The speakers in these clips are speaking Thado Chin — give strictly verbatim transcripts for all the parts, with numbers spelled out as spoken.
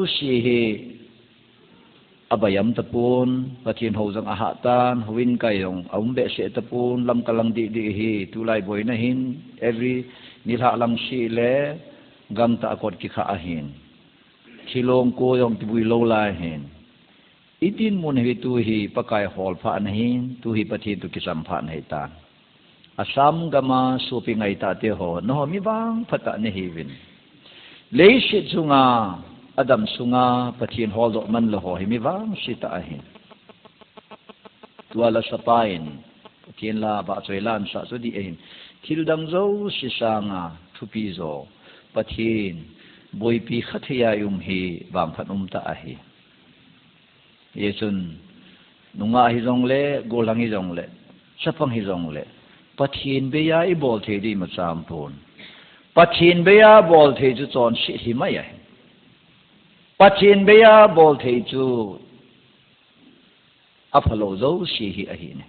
si hi abayam tapon, Pathen hou jong ahah tan, houin kai jong aum behseh tapon, lamkal lang didi hi, tulai boina hin, every nilhah lang si le, gangtah a kot kikha ahin. Thilong ko jong kibui lou lai hin. Itin mun hi tu hi Pakai hol pha nahin, tu hi Pathen tu kisam pha nahi tan. Assam gama sopi ngaitah te ho, naho mi vangpha tah nahiuvin. Leiset chunga, adam sunga, Pathen holdoh man lou ho hi mi vangse tah ahin. Tua la sapa in, Pathen la vahchoi la ansah chu dih ahin. Thil dang jouse sanga, thupi jo, Pathen, boipi kha thei a i um hi, vangphat um tah ahi. Hichun, nungah hijongle, gollhang hijongle, chapang hijongle, Pathen bei a i bol thei ding imacha um pon. Pathen bei a bol thei chu chonset hi mai ahi. Pathen bei a bol thei chu aphalou jouse hi ahi ne.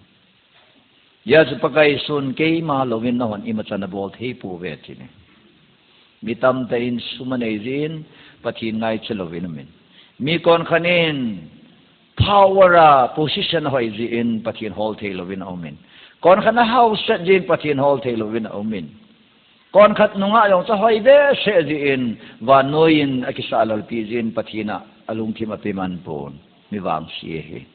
Hijeh chun Pakai Jesun keima louvin nahon imacha nabol thei pouve ati ne. Mi tamtah in sum anei jeh in Pathen ngaicha louvin aumin. Mi konkhat in power a position ahoi jeh in Pathen hol thei louvin aumin. Konkhat in ahao set jeh in Pathen hol thei louvin aumin. Konkhat nungah jong chu ahoi behseh jeh in, vannoi in akisah lalpeh jeh in Pathen a alungthim ape man pon, mi vangse ahi.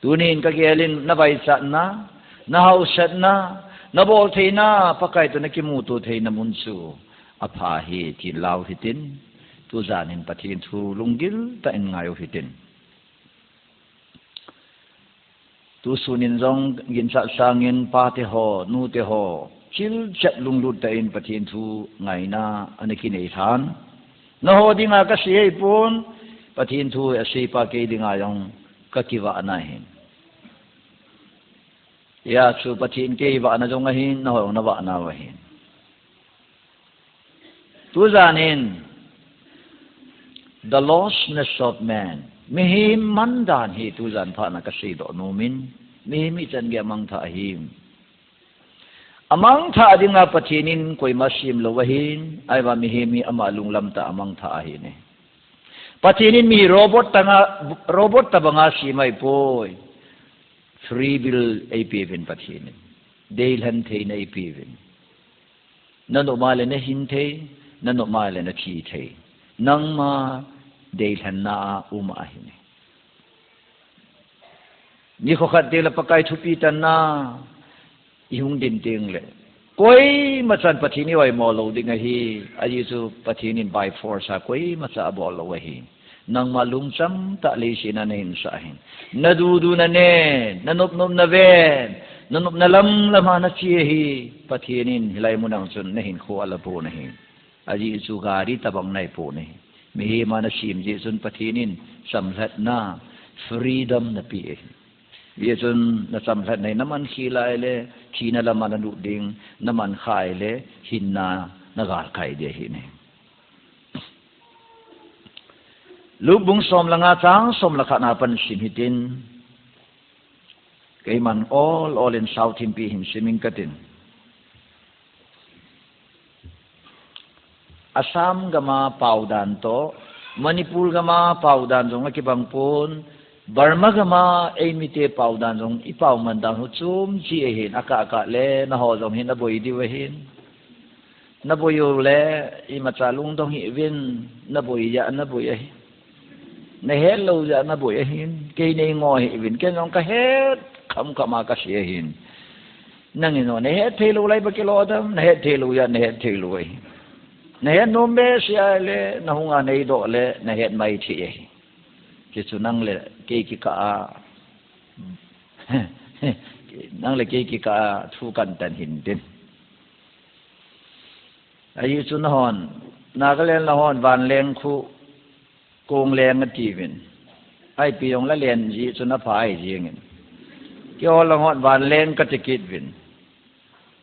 Tunin kagel in navaichatna, nahaosetna, nabol theina, Pakai toh nakimuto theina mun chu apha ahi tin lau hitin, tujan in Pathen thu lunggil tah in ngai u hitin. Tusun in jong ginchat sangin pate ho, nute ho, chilchet lunglut tah in Pathen thu ngaina ana kinei lhan. Naho dinga kasei ahipon, Pathen thu aseipa kei dinga jong kakivahna ahin. Hijeh chun Pathen kei vahna jong ahin, naho jong navahna u ahin. Tujan in, the lostness of man. Mihem mandan hi tujan phat na kaseidoh nomin, mihem ichan gei amangthah ahi. Amangthah dinga Pathen in koima sem lou ahin, ahivang mihem hi ama lunglam tah a amangthah ahi ne. Pathen in mi robot tanga, robot tabanga sem ahipoi. Free will eipeuvin Pathen in. Deilhen theina eipeuvin. Nanop a le nahin thei, nanop a le nathi thei. Nangma deilhenna a um ahi ne. Nikho khat teng le Pakai thupi tanna ihung din teng le, koimachan Pathen i oimo lou ding ahi, ajeh chu Pathen in by force a koimacha abol lou ahi. Nangma lungcham tah leiset a nahinsah ahin. Nadudu nanen, nanop nop naven, nanop na lam lam a nache ahi. Pathen in hilai mun a chun nahinkho ala pon ahi. Ajeh chu gari tabang nahipon ahi. Mihem a nasem jeh chun Pathen in chamlhatna, freedom napeh ahi. Hijeh chun nachamlhat nahi, naman khel a ahile, thina lam a nalut ding, naman kha ahile, hinna nagalkai ding ahi ne. Luke bung som le nga chang som le khat na pan sim hitin, keiman ol ol in sao thimpi hin sim ing katin. Assam gam a pao dan toh, Manipur gam a pao dan jong akibang pon, Burma gam a eimite pao dan jong ipao man dan ho chom cheh ahin, akah kah le naho jong hin naboi diu ahin. Naboi u le, imacha lungdong hih uvin, naboi jeh a naboi ahi. Nahet lou jeh a naboi ahin, kei neingoh hih uvin, ken jong kahet kham kham a kasei ahin. Nangin jong nahet thei lou lai ba kilo dam, nahet thei lou jeh a nahet thei lou ahi. Nahet nom behseh a le, nahung a neidoh le, nahet mai thei ahi. Hichu nang le kei kikah a, nang le kei kikah a thu kantan hin tin. Ajeh chu nahon, Nagaland nahon vanleng khu kongleng atiuvin. Ipi jong la len jeh chun apha ahi jengin. Keiho lang hon vanleng kati kit uvin.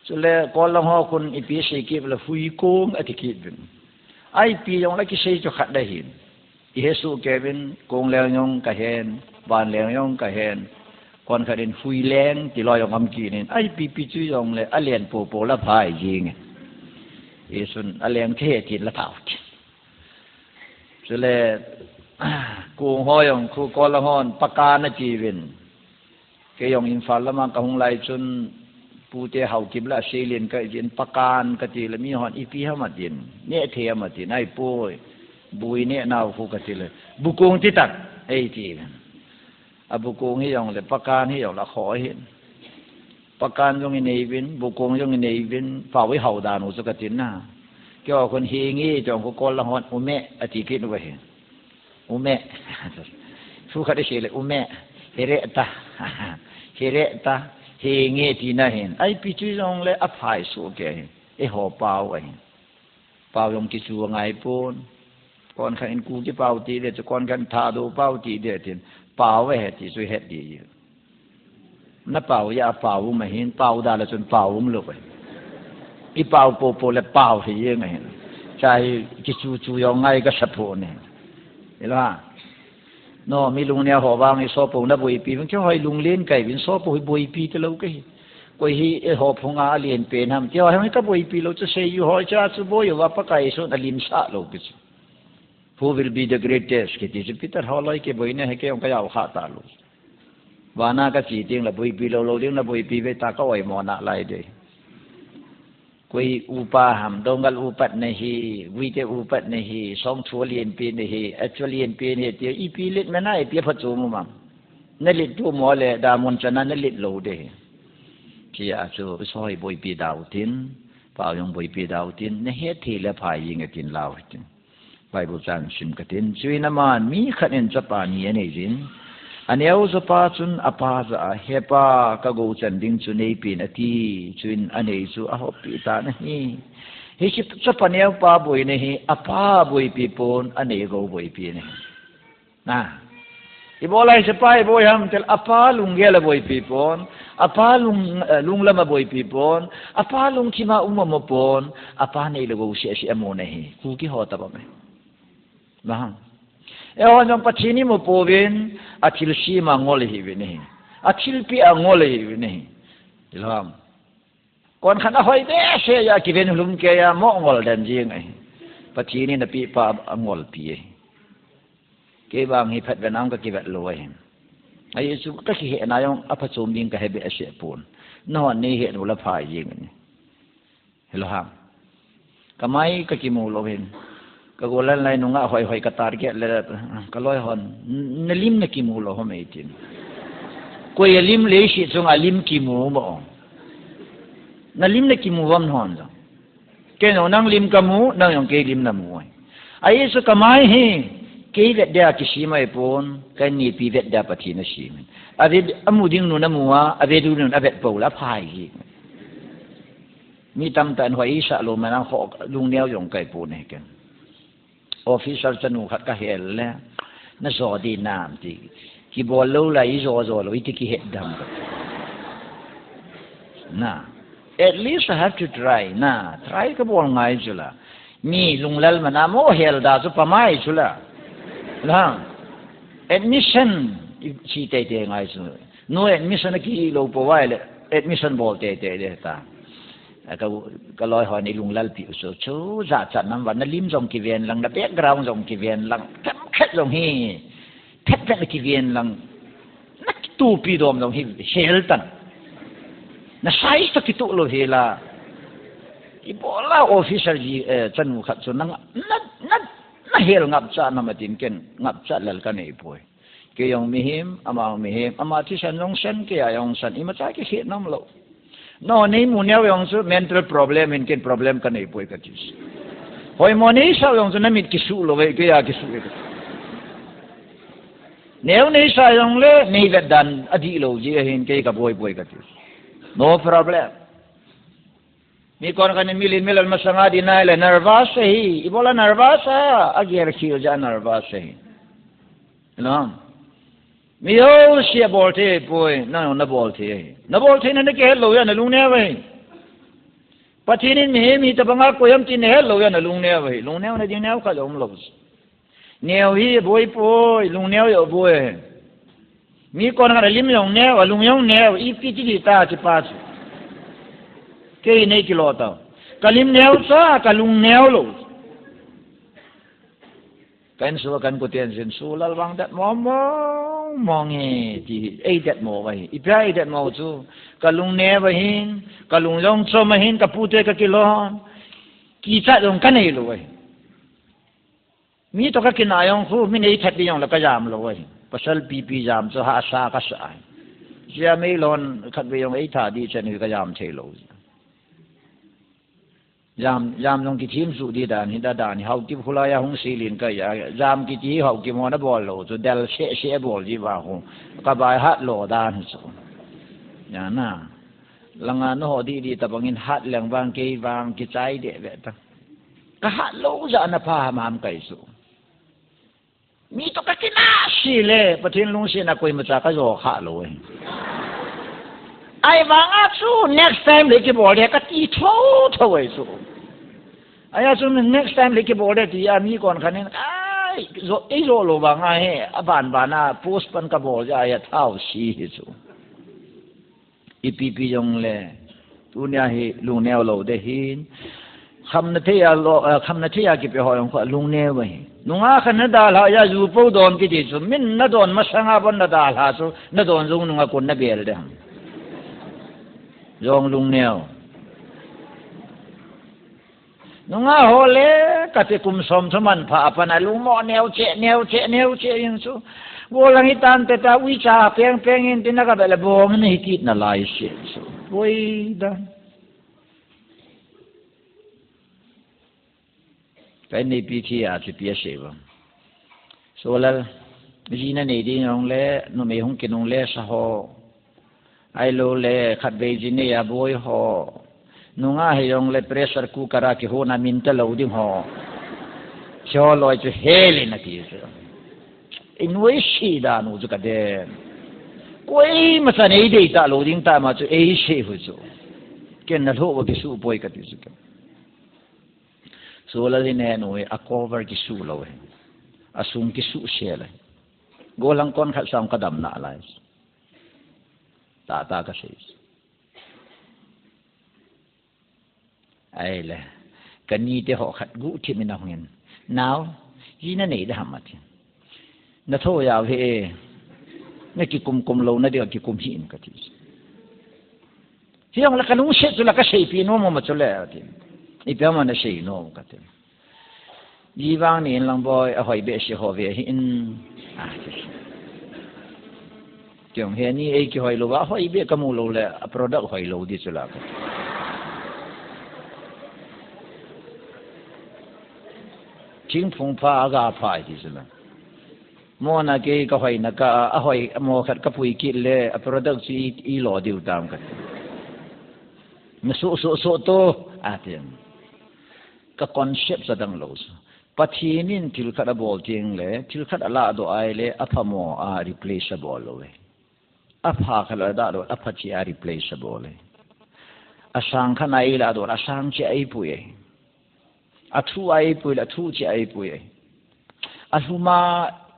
Chule kol lang ho khun ipi sei kit uvem le huikong ati kit uvin. Ipi jong la kisei chu khat ahin. Ihesoh kei uvin, kongleng jong kahen, vanleng jong kahen. Konkhat in huileng tilou jong um kit in, ipi pi chu jongle alen popo la pha ahi jengin. Hichun aleng thei tin la tao tin. Chule, kong ho jong khu kol a hon, Pakan atiuvin. Kei jong Imphal lama kahung lai chun, pute Haokip le Seilin kaijin, Pakan kati le mi hon ipi ham atin, neh thei ham atin, ahipoi, bui neh nau khu kati le, Bukong ti tan, eiti. A Bukong hi jong le, Pakan hi jong le, akhoh ahin. Pakan jong inei uvin, Bukong jong inei uvin, pao ihao dan u chu katin na. Keiho khun Henge ti jong khu kol a hon, Ume ati kit u ahi. Ume. Thu khat isei le, Ume. Here ta. Here ta. Henge tina ahin. Ipi chu jong le aphai soh kei ahi. Eiho pao ahi. Pao jong kichu angai pon. Konkhat in Kuki pao ti ding, chu konkhat in Thadou pao ti ding tin. Pao ahi ti chu ihet ding. Na pao jeh a pao um ahin, pao da le chun pao um lou ahi. I pao popo le pao hi jeng ahin. Cha hi kichu chu jong ngai kasa pon ahi. Hilou ham. No, mi lungneo ho vang i sopo na boipi uvin, keiho hi lunglen kahi uvin, sopo hi boipi talou kahi. Koi hi eiho phunga alen pen ham, keiho hi ka boipi lou chu, seiju ho cha chu boi uva Pakai Jesun alim sah lou kahi chu. Who will be the greatest? Kiti chu Peter holoi kiboina hi kei jong ka jao kha talou. Vana kache teng le boipi lou lou ding le boipi ve ta ka oimo nalai ding. Koi upa ham, Doungel upa nahi, Guite upa nahi, Songthu alen pen nahi, Achu alen pen nahi, ti ipi len mena ipi phachom um am. Na len tu mo le, damun chana na len lou ding. Tia chu, soi boipi dau tin, pao jong boipi dau tin, na het thei le phai jeng e tin lau tin. Bible chang sim katin, chuin aman mi khat in chapa ni anei jin. Aneo jopa chun apa jah a, He pa, ka gou chan ding chu neipen ati. Chuin anei chu ahoppi tan ahi. Hiche chapa neo pa boina hi, apa boipi pon, anei gou boipi ahi. Na. Ibola hiche pa hi boi ham tile, apa lunggel a boipi pon, apa lung, eh, lunglam a boipi pon, apa lungthim a um a mo pon, apa nei le gou seh seh a mu na hi. Kuki ho tabang e. Vang. Eiho jong Pathen imu pouvin, athilsem a ngol ihiuvin ahi. Athilpeh a ngol ihiuvin ahi. Hilou ham. Konkhat ahoi behseh a kiven lhum kei a mo ngol den jeng ahi. Pathen in apeh pa angolpi ahi. Kei vang hi phatvet a ka kivet lou ahi. Ajeh chu ka kihetna jong aphachom ding kahe behseh pon. Nahon neihet u le phai jeng in. Hilou ham. Kamai kakimu lou hin. Ka gollhang lai nunga hoi hoi ka target le, ka loi hon, "Na lim nakimu lou ham?" eitin. Koi a lim leiset chunga lim kimu mo. Na lim nakimu ham hon jong. Kei jong nang lim kamu, nang jong kei lim namu ahi. Ajeh chu kamai hi, kei vet dia kisem ahipon, ka innepi vet dia Pathen asem in. Ave, amu ding nun amu a, ave ding nun avet pou le aphai hi. Mi tamtah in hoi isah lou man a ho lungneo jong kahi pon ahi ken. Officer chanu khat kahel le, na jo ding nam ti. Kibol lou lai ijo jo lou iti kihet dam ka. Na. At least I have to try. Na. Try kabol ngai chu la. Mi lunglel man a mo hel da chu pamai chu la. La. Admission i chi teitei ngai chu. No admission a kihilou pou vai le. Admission bol teitei de ta. Ka, ka loi hon ilunglalpi u chu, chu jachat nam va, na lim jong kiven lang, na background jong kiven lang, themkhat jong hi, phet phet na kiven lang, na kitupi dom jong hi, hel tan. Na size toh kitoh lou hel a. Ibola officer ji, eh, chanu khat chu, na, na, na, na hel ngapcha nam atin ken, ngapcha lel kanei poi. Kei jong mihem, ama jong mihem, ama thisan jong san, kei a jong san, imacha kikhel nom lou. No, neimu neo jong chu mental problem in ken problem kanei poi kati. Hoimo neisah jong chu namit kisuh lou ve, kei a kisuh ve kati. Neo neisah jong le, neivet dan adih lou jeh ahin kei kaboi poi kati. No problem. Mi konkhat in milen milal masanga dinai le nervous ahi. Ibola nervous a, agel khel jeh a nervous ahi. Hilou ham. Mi jouse abol thei poi, nang jong nabol thei ahi. Nabol theina nakihet lou jeh a nalung neo ahi. Pathen in mihem hitobanga koi ham ti nahet lou jeh a nalung neo ahi. Lung neo na ding neo khat jong um lou. Neo hi aboi poi, lung neo jong aboi. Mi konkhat a lim jong neo, alung jong neo, ipi ti ding ta hiche pa chu. Kei nei kilo tau. Ka lim neo cha, ka lung neo lou. Ka insung a ka inkoten jin, Sulal vang detmo mong mong e, ti, ei detmo ahi. Ipi a ei detmo chu, ka lungneo ahin, ka lung jong chom ahin, ka pute ka kilon, kichat jong ka nei lou ahi. Mi toh ka kinah jong khu, min ei that ding jong le ka jam lou ahi. Pasal pipi jam chu hahsa ka sa ahi. Jia meilhon khatvei jong ei that ding chan hi ka jam thei lou. Jam, jam jong kithim suh ding dan hi, da dan hi, Haokip khulai a hung silin ka ja, jam kiti hi Haokip hon abol lou chu, del seh seh abol ji vang khu, ka bai hat lou dan hi chu. Jan a, langa naho didi tabang in hat leng vang, kei vang, kichai deh ve ta. Ka hat lou jeh a na pha ham ham kai chu. Mi toh ka kinah sih le, Pathen lungsetna koima cha ka jo kha lou e. Ahivang a chu next time le kibol ding ka ti tho tho e chu. Ahi a chu next time le kibol ding ti a mi kon khat in, ai, jo, ei jo lou vang a hi, aban ban a post pan ka bol ja ya thau si hi chu. Ipi pi jong le, tunia hi lungneo lou ding ahin. Khamna thei a lo, eh, khamna thei a kipe ho jong khu lungneo ahi. Nungah khat na dalha a ju po don kiti chu, min na don masang a bon na dalha chu, na don jong nungah kon na bel ding ham. Jong lungneo. Nungah ho le, kati kum som thum man pha a pat a lungmo neo cheh, neo cheh, neo cheh in chu. Gollhang hi tan te ta, uicha peng peng in tin a ka bel a bong in hi kit na lai se chu. Oi dan. Ka in neipi thi a chu ipi asei uvem. Sulal, ji na nei ding jong le, numei hung kinung le sa ho. Ahilou le, khatvei ji nei a boi ho. Nungah hi jong le pressure cooker a kihon a min ta lou ding ho. Hiho loi chu hel in ati chu. Ei nuisat dan u chu ka den. Koima chan ei dei ta lou ding tah ma chu ei sei u chu. Ken na lhoh va kisuh poi kati chu ken. Sulal in he nu hi a cover kisuh lou hi. Asung kisuh sel hi. Gollhang kon khat sang ka dam nalai. Tah tah ka sei. Ahile, ka nite ho khat guhthim in ahung in, "Nao, ji na nei ding ham?" ati. "Na tho jao hih e, na kikum kum lou na ding a kikum hih in," kati. Hijongle ka lungset chu la ka seipi nom mo ma chu le, ati. "Ipi ham na sei nom?" kati. "Ji vang nei in lang boi, ahoi behseh ho ve hih in," ati. Kei jong heni ei kihoi lou va, hoi beh ka mu lou le, a product hoi lou ding chu la ka. Thingphung pha a ga pha ti chu la. Mo na kei ka hoina ka, ahoi, mo khat ka pui kit le, a product chu i, i lo diu tam ka. "Na suh, suh, suh to," ati. Ka concept chu adang lou chu. Pathen in thil khat abol teng le, thil khat alah doh ahile, aphamo a replace abol lou e. Apha khat alah doh, apha cheh a replace abol e. Asang khat a eilah doh, asang cheh a eipui e. Athu a eipui le, athu cheh a eipui e. Alhum a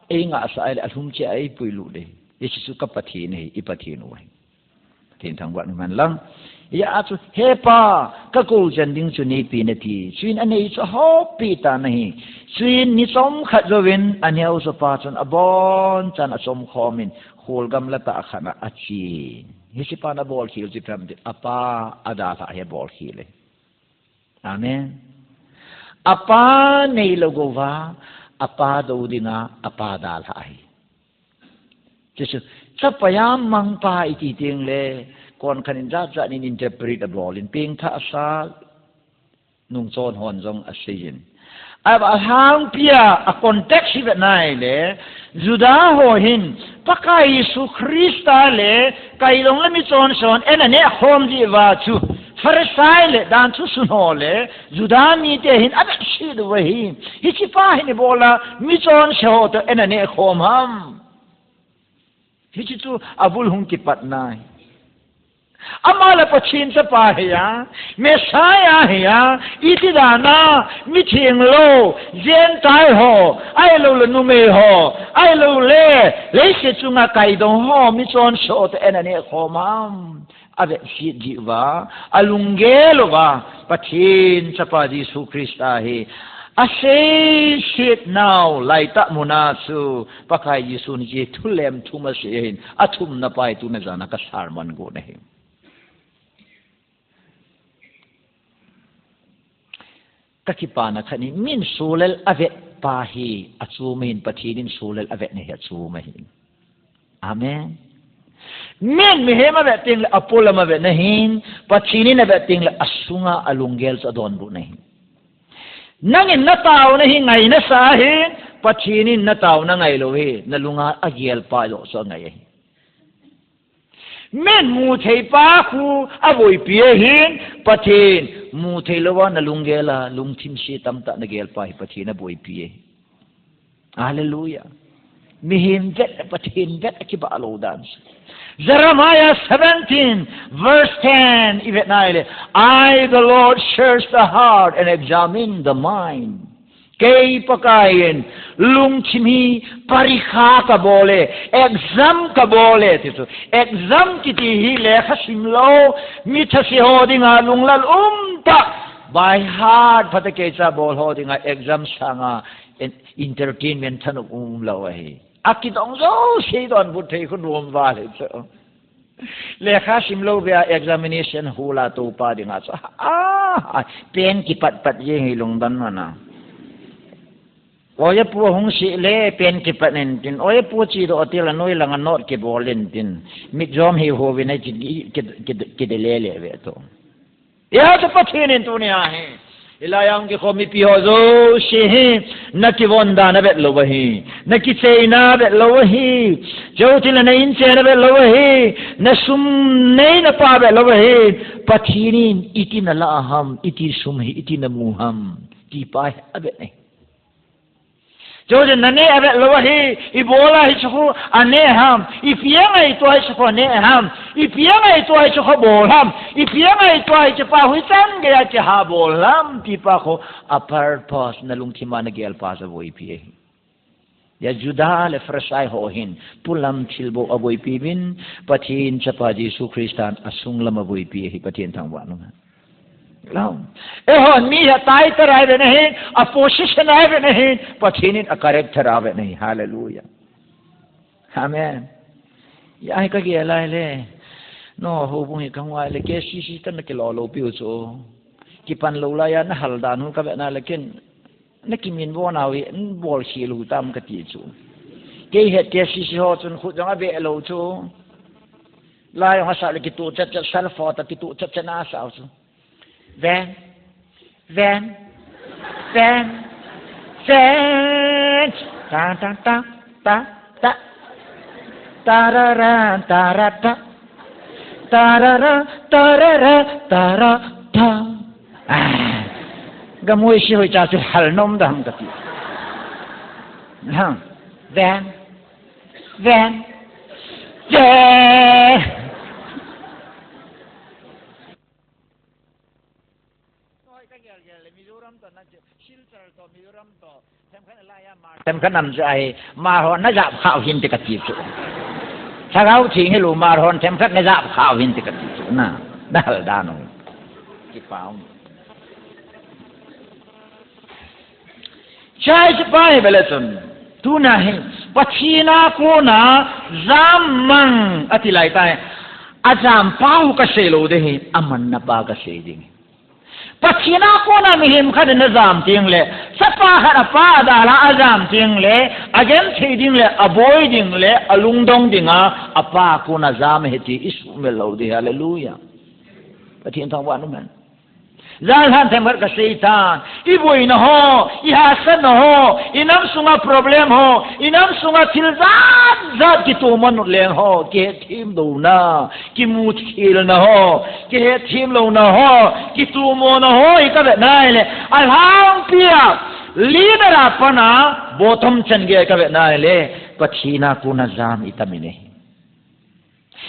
eingah sah ahile, alhum cheh a eipui lut e. Hiche chu ka Pathen ahi, i Pathen u ahi. Pathen thangvah in um hen lang. Hijeh a chu, "He Pa, ka kou chen ding chu neipe in," ati. Chuin anei chu ahop pi tan ahi. Chuin ni chomkhat jouvin aneo chu pa chun abonchan achom khom in, kholgam latah khat a ache. Hiche pan abol khel chu ipi ham itile, apa adalhah hi abol khel e. Amen. Apa neilou uva, apa dou dinga, apa dalhah ahi. Chuchu, chapa jam mangpa iti teng le, kon khat in jat jat in interpret abol in, pengthah sa, nungchon hon jong asei in. Ahivang alhangpi a, a context hi vet nai le, Juda ho hin, Pakai Jesu Christa le, kaidong le michonse hon, eina neh khom diu va chu, Pharisai le, dan thusun ho le, Juda mite hin, avetset uva hi, hiche pa hin ibola, michonse ho toh, eina neh khom ham. Hiche chu avul hung kipat nai. Ama la Pathen chapa hi a, Messiah hi a, iti dan a, mitheng lou, Gentile ho, ahilou le numei ho, ahilou le, leiset chunga kaidong ho, michonse ho toh eina neh khom ham. Avetset diu va, alunggel uva, Pathen chapa Jesu Christa hi, Asei sit nau laitah muna chu Pakai Jesu ni ki thulem thum asei ahin, athumna pa hi tuna jana ka sermon gon ahi. Ka kipana khat in min sulel avet pa hi achom ahin, Pathen in sulel avet na hi achom ahin. Amen. Min mihem avet teng le apolam avet na hin, Pathen in avet teng le asunga alunggel chu adonbut na hin. Nangin na taona hi ngai nasa ahin, Pathen in na taona ngailou hi, na lunga agel pa joh chu angai ahi. Min mu thei pa khu aboipi ahin, Pathen mu thei louva na lunggel a lungthim se tamtah na gel pa hi Pathen aboipi ahi. Hallelujah. Mihem vet le Pathen vet akibah lou dan. Jeremiah seventeen verse ten, i vet nai le, "I, the Lord, search the heart and examine the mind." Kei Pakai in lungthim hi parikha kabol e, exam kabol e, ti chu. Exam kiti hi lekha sim lou, mi thase ho dinga lunglal umtah, by heart, phatecha bol ho dinga exam sanga en-, entertainment thanop umlou ahi. Akidong jouse donbut thei khu nom val hi chu. Lekha sim lou vea examination hall a toupa dinga chu. Ah, pen kipat pat jeng hi lungdon mana. Oja pu hung sih le pen kipat intin. Oja pu chedoh til a noi langa note kibol intin. Mit jom hi hovin a ki, ki, ki, kidele le ve to. Hijeh chun Pathen in tunia hi, hilai a hung kikhom mipi ho jouse hi, na kivon dan avet lou ahi, na kicheina avet lou ahi, chutile na inchen avet lou ahi, na sum neina pa avet lou ahi, Pathen in iti nalah ham, iti sum hi, iti namu ham, ti pa hi avet ahi. Chujeh a neh avet lou ahi, ibola hiche khu aneh ham, ipi angaito a hiche khu aneh ham, ipi angaito a hiche khu abol ham, ipi angaito a hiche pa hi chan geiya kiha bol ham, ti pa khu a purpose na lungthim a nagel pa chu aboipi ahi. Hijeh a Juda le Pharisai ho hin polam thilbol aboipi uvin, Pathen Chapa Jesu Christan asunglam aboipi ahi, Pathen thangvah in um hen. Lou. Eihon mi hi a title a ivet na hin, a position a ivet na hin, Pathen in a character a avet na hin. Hallelujah. Amen. Hijeh a hi kagel a ahile, no, houbung hi kahung a ahile, K C C tah na kilo lou piu chu. Kipan lou laiya na hal dan u kavet na le ken, na kiminvo nau hi, nabol khel u tam kati chu. Kei het K C C ho chun khut jong abeh lou chu. Lai jong asah le kituh chat chat, self photo kituh chat chat na asah u chu. Ven, ven, ven, ven. Ta, ta, ta, ta, ta. Ta, ra, ra, ta, ra, ta. Ta, ra, ra, ta, ra, ra, ta, ra, ta. Ah. Gamui si hoi cha si hal nom dam kati. Ha. Ven, ven, ven. Hoi, kagel gel le, Mizoram toh na che, Silchar toh, Mizoram toh, themkhat na laiya Hmar, themkhat nam chu ahi, Hmar hon najap khau hin te kati chu. Lhagao Theng hilou, Hmar hon themkhat najap khau hin te kati chu. Na, nahal dan u. Kipah um. Chai chu pa hi vele chun. Tuna hi, Pathen a kona jam mang ati lai tai. Ajam pa u kasei lou ding ahi, amanna pa kasei ding. Pathen a kona mihem khat in ajam teng le, chapa khat apa adalha ajam teng le, agenthei ding le, aboi ding le, alungdong dinga, apa kona jam ahi ti isuhmil lou ding. Hallelujah. Pathen thangvah in um hen. Janlhah themkhat kasei tan, iboina ho, ihahsatna ho, inam sunga problem ho, inam sunga thil jat jat kitoman leng ho, kihetthem louna, kimuthilna ho, kihetthem louna ho, kitomona ho, hi kavet nai le, alhangpi a, leader a pat a, bottom chan gei kavet nai le, Pathen a kona jam itam in ahi.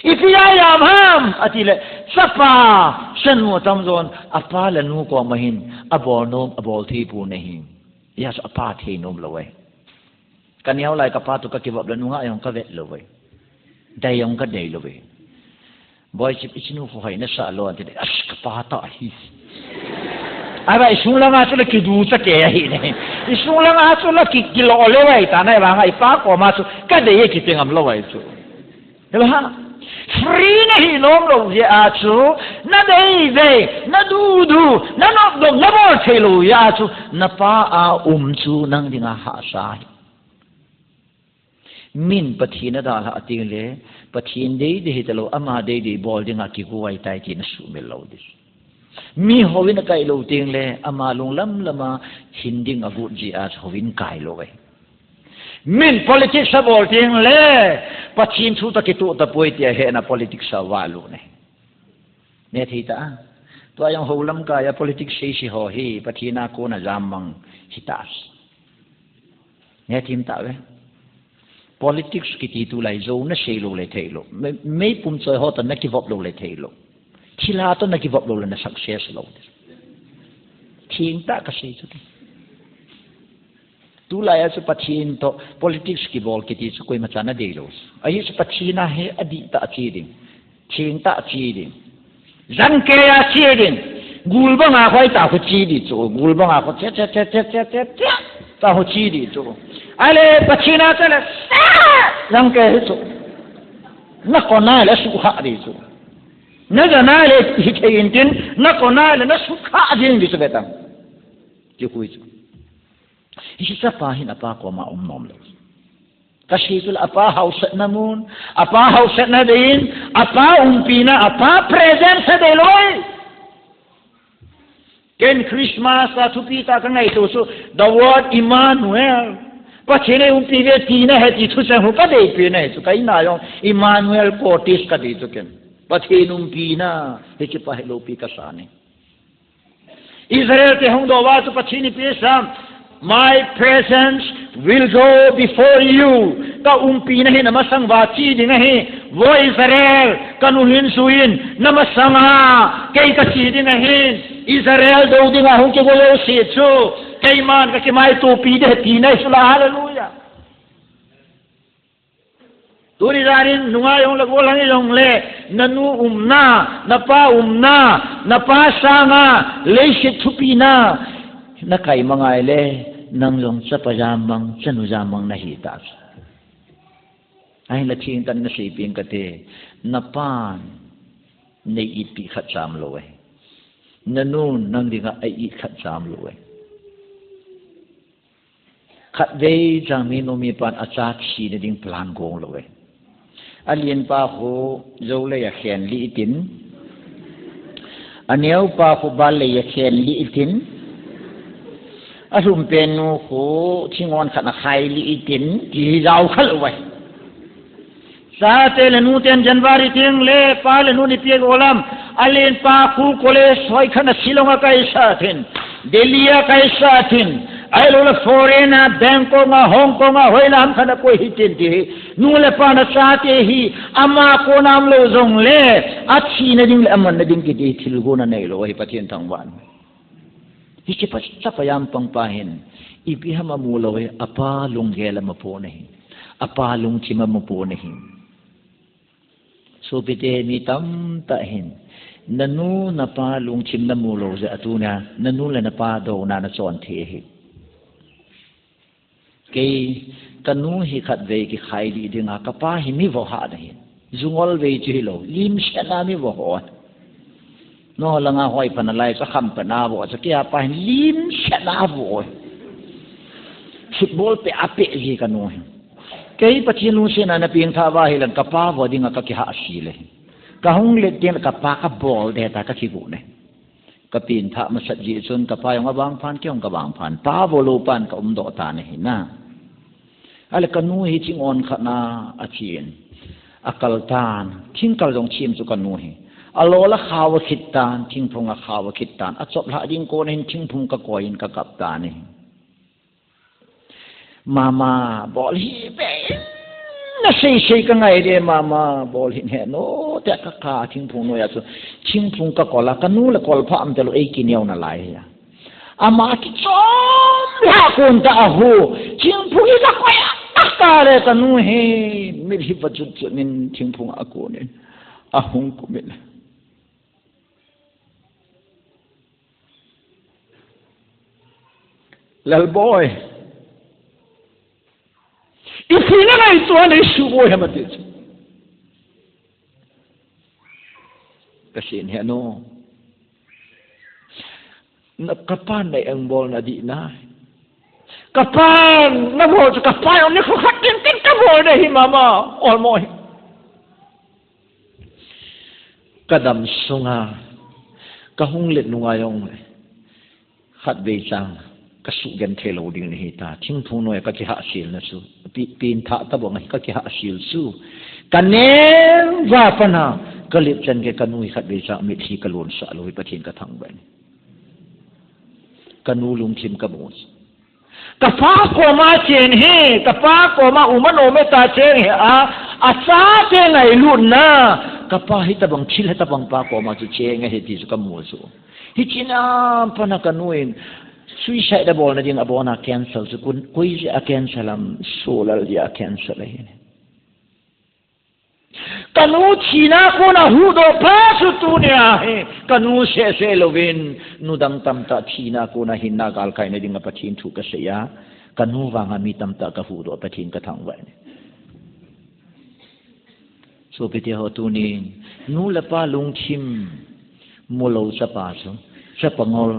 Ipi a jam ham, ati le, chapa, chanu atamjon, apa le nu koma hin, abol nom, abol thei pon ahi. Hijeh chun apa thei nom lou ahi. Kaneo lai kapa toh kakivop le nungah jong kavet lou ahi. Dei jong kanei lou ahi. Boichip, ichanu khu hoi nasah lou, ati le, as, kapa tah ahi. Ahivang isung langa chu la kidu cha ke ahi ne. Isung langa chu la ki, kilo le vai ta na vang ai pa koma chu ka dei e kiti ngam lo vai chu. Hela ha. Free na hi lom lo jeh a chu, na dei dei, na du du, na nop nop, na bol thei lo jeh a chu, na pa a um chu nang dinga hahsa hi. Min Pathen a dalhah teng le, Pathen dei dei hita lo, ama dei dei bol dinga kiguai tai ti na sumil lo ding. Mi houin a kai lo teng le, ama lunglam lama hin ding a got jeh a houin kai lo e. Min politics a bol teng le, Pathen thu toh kitoh tapoi tia hena politics a valut ne. Ne thei ta a. Tua jong hou lamkai a politics sei sei ho hi, Pathen a kona jammang hita. Ne thim ta ve. Politics kiti tulai jou na sei lo le thei lo. Me, meipum choi ho toh na kivop lo le thei lo. Thilha toh na kivop lo le na success lo. Thim ta ka sei chu. Tulai a chu Pathen toh politics kibol kiti chu koima chan a dei lo. Ahi chu Pathen a hi adih tah a che ding. Thim tah a che ding. Jan kei a che ding. Gul banga hoi ta ho che ding chu. Gul banga ho che, che, che, ta ho che ding chu. Ahile Pathen a che le, sa! Jan kei hi chu. Na kona le sukha ding chu. Na jan a le hithei intin, na kona le na sukha ding ding chu ve tang. Ti hui chu. Hiche chapa hin apa koma um nom lo. Ka sei chu la apa hausetna mun, apa hausetna deiyin, apa umpina, apa presence a dei loi. Ken Christmas a thupi tah ka ngaito chu, the word Emmanuel. Pathen eiumpi uve tina hi ti thucheng hi ka deipi na hi chu, ka in a jong Emmanuel Curtis ka ti chu ken. Pathen umpina, hiche pa hi loupi ka sa ne. Israel te hung doh uva chu Pathen in ipi asei em? My presence will go before you. Ka umpina hi na masang uva che ding ahi. Vo Israel, ka nu hin suin, na masanga kei ka che ding ahi. Israel dou dinga hung kigo jouse chu keiman ka kimaitopi ding ahi tina hi chu la, hallelujah. Tuni janin nunga jong le gollhang jong le, na nu umna, na pa umna, na pa sanga leiset thupina na kai mangai le, nang jong chapa jammang, chanu jammang na hi ta. Ahinla thengtah in na seipeh ing kate, na pan nei itpeh khat cham lou e. Na nun nang dinga a it khat cham lou e. Khatvei Jangmi nu mipan acha thina ding plan gong lou e. Alenpa khu jou lei a khen lih tin, aneopa khu bal lei a khen lih tin, alhumpen nu khu thingon khat a khai lih tin, ti hi jao kha lou e. Chate le nuten January teng le pa le nun ipi a go lam, alenpa khu college hoi khat a Shillong a kaisah thin, Delhi a kaisah thin, ahilou le foreign a Bangkok a, Hong Kong a, hoilam khat a koi hitin ti hi. Nu le pan achate hi ama kona umlou jong le, athina ding le amanna ding kiti thil gon anei lou hi Pathen thangvah in. Hiche pa, chapa jampang pa hin ipi ham amu lou hi, apa lunggel ama pon ahi. Apa lungthim ama pon ahi. Sopite, mi tamtah hin, na nu na pa lungthim na mu lou jeh a tuna na nu le na pa douna na chon thei ahi. Kei, ka nu hi khatvei kikhai lih dinga, ka pa hi mi vo hah na hi. Ju ngol vei chu hilou, limsetna mi vo ho. Nolanga hoi pan a lai chu kham pan a vo chu, kei a pa hin limsetna vo. Football peh a peh ji ka nu hi. Kei Pathen lungsetna na pengthah uva hilang ka pa vo dinga ka kihahse le. Ka hung let teng le ka pa ka bol deh ta ka kigu ne. Ka pengthah masat jeh chun ka pa jong avangphan, kei jong ka vangphan. Pa vo lou pan ka umdoh tan ahi na. Ahile ka nu hi thingon khat na achen. Akal tan, thingkal jong chem chu ka nu hi. Alol akhao akhit tan, thingphung akhao akhit tan. Achop lhah ding kon hin thingphung ka koi in ka kap tan ahi. Mama, bol hih in, na sei sei ka ngai de, mama, bol hih in he no, tia ka kap a thingphung noiya chu, thingphung ka kol a, ka nu le kol pha um talou, ei kineo nalai hi a. Ama kichom lhah kon ta ahu, thingphung hi ka koi a, ka kap le ka nu hi, mit hi va chut chut in thingphung a kon in, ahung kum in. Lalboi, ipi na ngaito a nei suboi ham ati chu. Ka sin he no. Na, ka pan na eng bol na di na. Ka pan na bol chu ka pan ni kho khat tin tin ka bol na hi mama. Ol mo hi. Ka dam sunga ka hung let nunga jong le khatvei chang ka sugenthei lou ding nahi ta. Thingphung noi ka kihahsel na chu. Pi, pin tha ta bong ka kihahsel chu. Ka nem va pana ka let chan ke ka nu hi khatvei chang mitlhi ka lon sa lou hi Pathen ka thangvah e. Ka nu lungthim ka mu chu. Ka pa koma chen hi, ka pa koma um a nom e ta cheng hi a, a chate ngailutna, ka pa hi tabang thil hi tabang pa koma chu cheng ahi ti chu ka mu chu. Hiche a pat a ka nu in suicide a bolna ding a bolna cancel chu kun, koi jeh a cancel ham, Solal jeh a cancel ahi. Ka nu thina kona huhdoh pa chu tunia hi ka nu seh seh louvin, nu dang tamtah thina kona hinna galkaina dinga Pathen thu ka sei a, ka nu vanga mi tamtah ka huhdoh Pathen ka thangvah e. Sopite ho tunin, nu le pa lungthim mu lou chapa chu, chapa ngol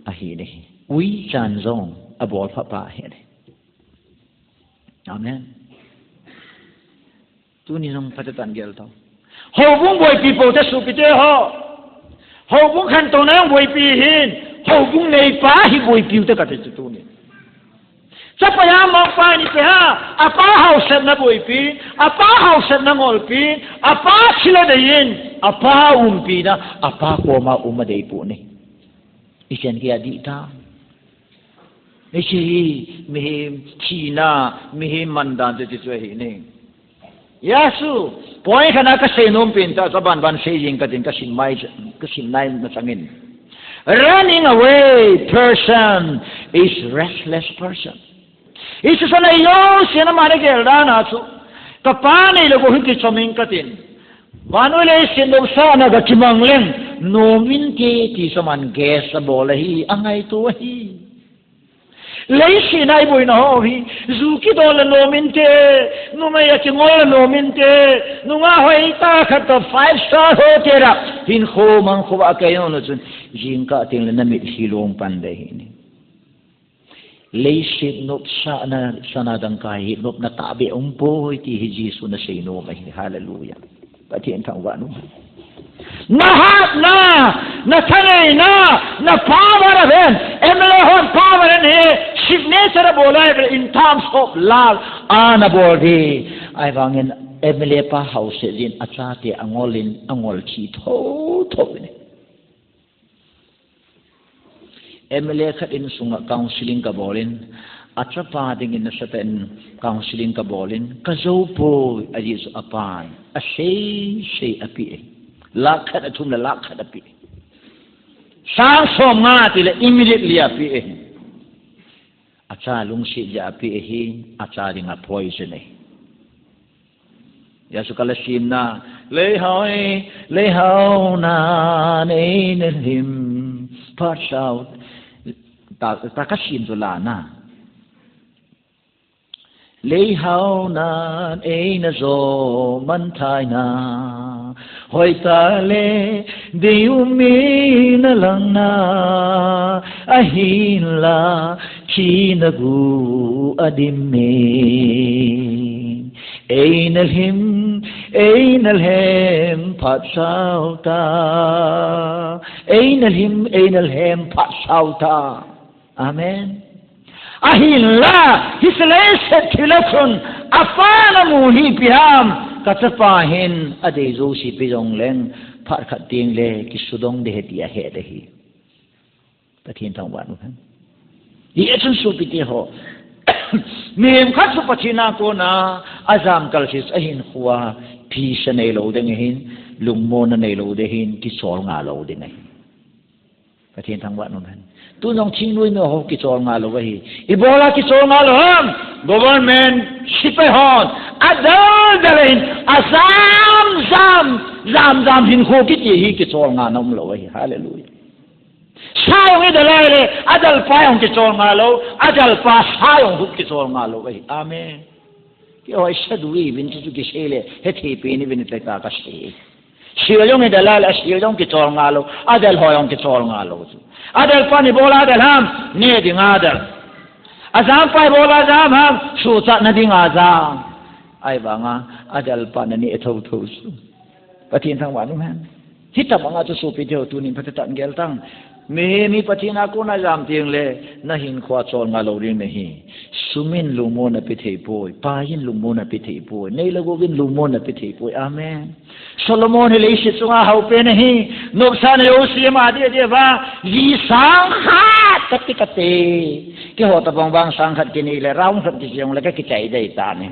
ahi nahi. Ui chan jong a bol pha pa ahi nahi. Amen. Tuni jong phatah in gel tau. Houbung boipi pou te sopite ho. Houbung khantouna jong boipi hin. Houbung neipa hi boipi u te kati chu tuni. Chapa jong mangpa ni pe ha. Apa hausetna boipi. Apa hausetna ngolpi. Apa thil a deiyin. Apa umpina. Apa koma um a dei pou ni. Ichan kia di ta. Hiche hi mihem thina, mihem mandan te ti chu ahi ni. Jesu, point khat na ka seinom pen ta, ka ban ban sei jing ka tin ka sim mai, ka sim nai masangin. Running away person is restless person. Jesu sana yo sena mane gel dan a chu. Ka pa nei le go hi kichoming ka tin. Vannoi leiset nopsahna ga kimang leng, nomin te ti saman gas a bol ahi, a ngaito ahi. Leiset a i boina ho hi, ju kidol le nomin te, numei a kingol le nomin te, nunga hoitah khat ka five star hotel a, hinkho mangkho a ka ino chun, jingkah teng le na mitlhi long pan de hi ni. Leiset nopsahna, sana dangka hi nopna tahbeh umpoi ti hi Jesu na seinom ahi. Hallelujah. Pathen thangvah in um hen. Na hatna, na thaneina, na power a ven, M L A hon power a ven hi, signature a bol a ven in terms of love, a na bol di. Ahivangin M L A pa hauset jin a chate a ngol in, a ngol chi tho tho in. M L A khat insunga counseling ka bol in, a chapa dingin nasatah in counseling ka bol in, ka jou poi, ajeh chu apan a sei sei a pe e. Lakh khat a thum le lakh khat a pe e. Sang som nga ti le immediately a pe e. A cha lungset jeh a pe e hi, a cha dinga poison e. Jesu ka la simna, leihao e, leihao nan eina lhim phat sao, ta, ta ka sim chu la na. Leihao nan eina jo man thai na, hoitah le deium in a lang na, ahinla thina gu a dim e. Eina lhim, eina lhem phat sao ta. Eina lhim, eina lhem phat sao ta. Amen. Ahinla, hiche leiset thil a chun, apan a mu hi ipi ham, ka chapa hin a dei jouse pe jong leng, phat khat teng le kisudong de he ti a he de hi. Pathen thangvah in um hen. Hijeh chun sopite ho. Mihem khat chu Pathen a kona, a jam kal sis a hinkhoa, peace a nei lou ding ahin, lungmonna nei lou ding ahin, kichol nga lou ding ahi. Pathen thangvah in um hen. Tun jong thingnoi mi ho kichol nga lou ahi. Ibola kichol nga lou ham. Government, sepai hon. A dal dal in, a jam jam, jam jam hinkho kiti hi kichol nga na um lou ahi. Hallelujah. Sa jong idal a ahile, adalpa jong kichol ngal lou, adalpa sa jong hup kichol ngal lou ahi. Amen. Keiho isadu uvin chuchu kisei le, hethei pen uvin tia kasei. Sel jong idal a ahile, asel jong kichol ngal lou, adal ho jong kichol ngal lou chu. Adalpan ibol a adal ham, neh dinga adal. Ajampa ibol a ajam ham, suhchatna dinga ajam. Ahivanga, adalpan aneh thotho chu. Pathen thangvah in um hen. Hitobanga chu sopite ho tunin phatah in gel tang. Mihem hi Pathen a kona jam teng le, nahinkhoa chol ngal lou ding nahi. Sum in lungmonna pe thei poi, pai in lungmonna pe thei poi, nei le gou in lungmonna pe thei poi. Amen. Solomon hi leiset chunga hao pen ahi, nopsahna jouse ama deh deh uva, ji sang khat kati kati. Keiho tabang vang sang khat kinei le, round khat kichai jongle kakichai dei tan ahi.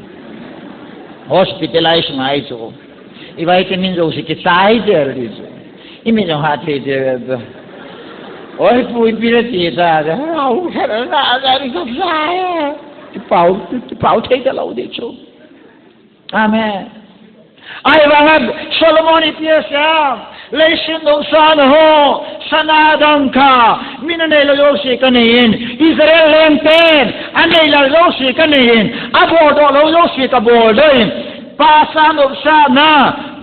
Hospitalize ngai chu. I vitamin jouse kichai del ding chu. I min jong hat thei ding. Oi, pu, ipi nati ta. Au, khat na, na, ni ka sa. Kipah, kipah thei talou ding chu. Amen. Ahivanga Solomon ipi asei em? Leiset nopsahna ho, sana dangka, min anei lou jouse kanei in, Israel lengpen, anei lou jouse kanei in, aboldoh lou jouse kaboldoh in, pasa nopsahna,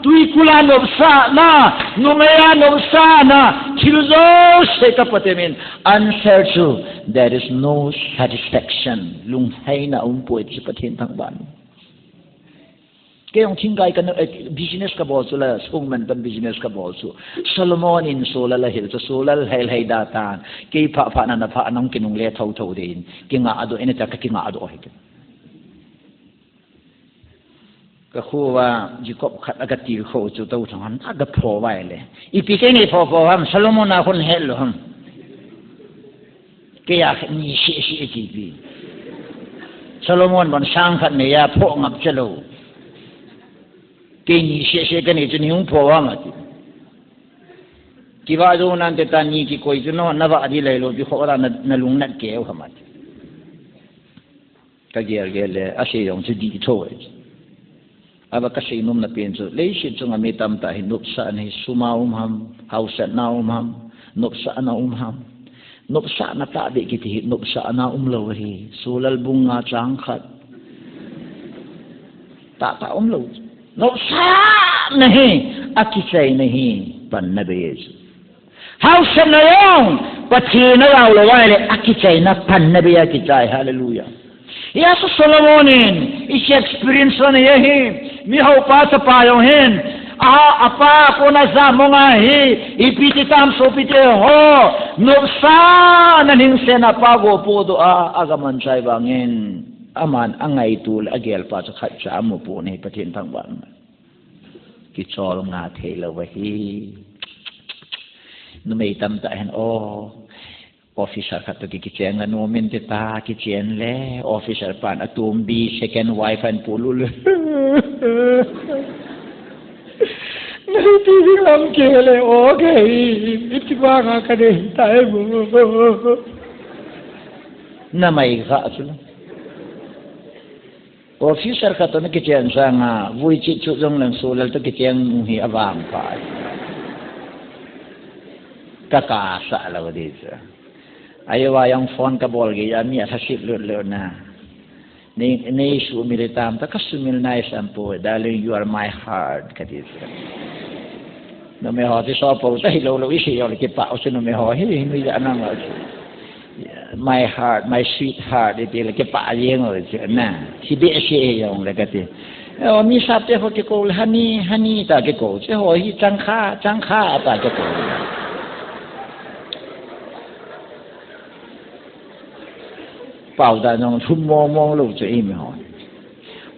twikul a nopsahna, numei a nopsahna, thil jouse kapotem in, answer chu, there is no satisfaction. Lungheina aumpoi ti chu Pathen thangvah in. Kei jong thingkai ka, eh, business kabol chu la, songman pan business kabol chu. Solomon in Solal ahil chu, Solal hei hei da tan. Kei phah phah na na phah nang kinungle thotho ding. Kingah doh in ta ka kingah doh ahi. Ka kho uva, Jacob khat aga til kho chu tou thang han, aga pho uva ahile. Ipi kei nei pho pho ham, Solomon a khun het lou ham. Kei a khat ni seh seh kipe. Solomon bon sang khat nei a phoh ngap chalou. Kei ni seh seh kanei chu nei hung phoh uvam ati. Kivah jou nante ta ni kikoi chu na, navah ding lei lou ti khoh ta na, nalung nat keu ham ati. Kagel gel le, asei jong chu dih tho e. Ava kasei nomna pen chu, leiset chunga mi tamtah hi nopsahna hi sum a um ham, haosatna um ham, nopsahna um ham. Nopsahna tahbeh kiti hi nopsahna umlou ahi, Solal bung nga chang khat. Tahtah umlou. Nopsahna hi, akichaina hi, panna bei e chu. Haosatna jong, Pathen a jao lou ahile, akichaina panna bei a kichai. Hallelujah. Hijeh a chu Solomon in, i experience lou ahi, mihaopa chapa jong hin, a, apa kona jam mong ahi, ipi ti tam sopite ho, nopsahna hingsetna pa go podoh a, aga manchai vangin, aman angaito le agelpa chu khatcha amu pon ahi Pathen thangvah in. Kichol nga thei lou ahi. Numei tamtah hin, o, officer khat toh ki, kichen le nom inte ta, kichen le, officer pan atumbi, second wife ahin pulu le. Neipi ding lam kei le, o, kei, iti banga kanei tai mo. Namai kha chu. Officer khat toh nakichen sanga, vui chit chut jong leng Solal toh kichen hi avangpha. Kakasah lou ding chu. Ahivang jong phone kabol gei a mi alhasit lut lut na. Nei, nei sumil tam ta kasumil nai sam poi, darling, you are my heart, kati chu. Numei ho chu so po ta hilou lou isei jong le kipah u chu numei ho hi, hi nuijat na ma chu. My heart, my sweetheart, iti le kipah jeng u chu na. Thi behseh jong le kati. O, mi sapte ho kikou le honey, honey ta kikou. Che ho hi changkha, changkha ta kikou. Pau da jong lhum mong mong lou chu eimi ho.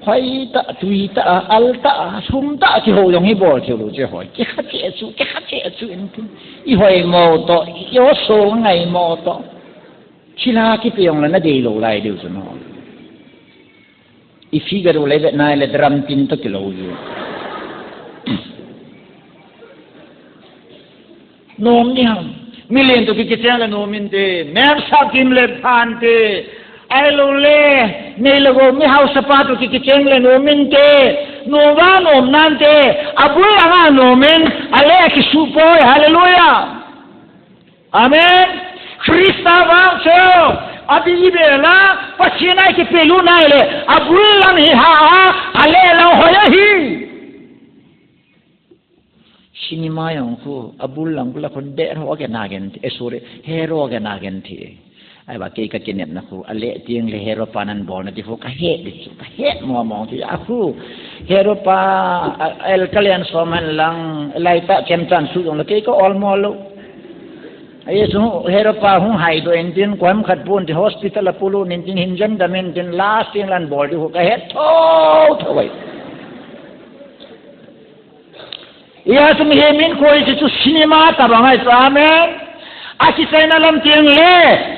Hoi ta, tui ta, al ta, sum ta, kihou jong hi bol thei lou chu hoi. Kikha cheh chu, kikha cheh chu in tin. I hoimo toh, i osongaimo toh. Thilha kipe jong le nadei lou lai diu chu no. I figure u le vet nai le drum tin toh kilou diu. Nom ni ham. Milen toh ki, kicheng le nom inte. Memsa kim le phan te. Ahilou le, nei le gou mi haosapa toh ki, kicheng le nom inte. Nom va nom nante. Abul anga nom in. Ale kisuh poi. Hallelujah. Amen. Christa vang chu, abi bela, Pathen a kipelu nai le, abul lam hi ha a, ale lam hoi ahi. Cinema jong khu, abul lam khu la khun de ro ke na gen, eh, sorry, hero ke na gen thi. Ai ba kei ka kinepna khu, ale tieng le hero pa nan bol na ti khu, ka he di chu, ka he mo mo ti a khu. Hero pa, a, el kalian so man lang, lai ta kem chan su jong le kei ka ol mo lo. Ai su hero pa hung hai do en tin, kwam khat pun ti hospital a pulu nin tin, hin jan dam en tin, last tieng lan bol di khu, ka he tho, tho wai. Ia chu mihem in koi chu, chu cinema tabang ahi chu, amen. Akichaina lam tieng le,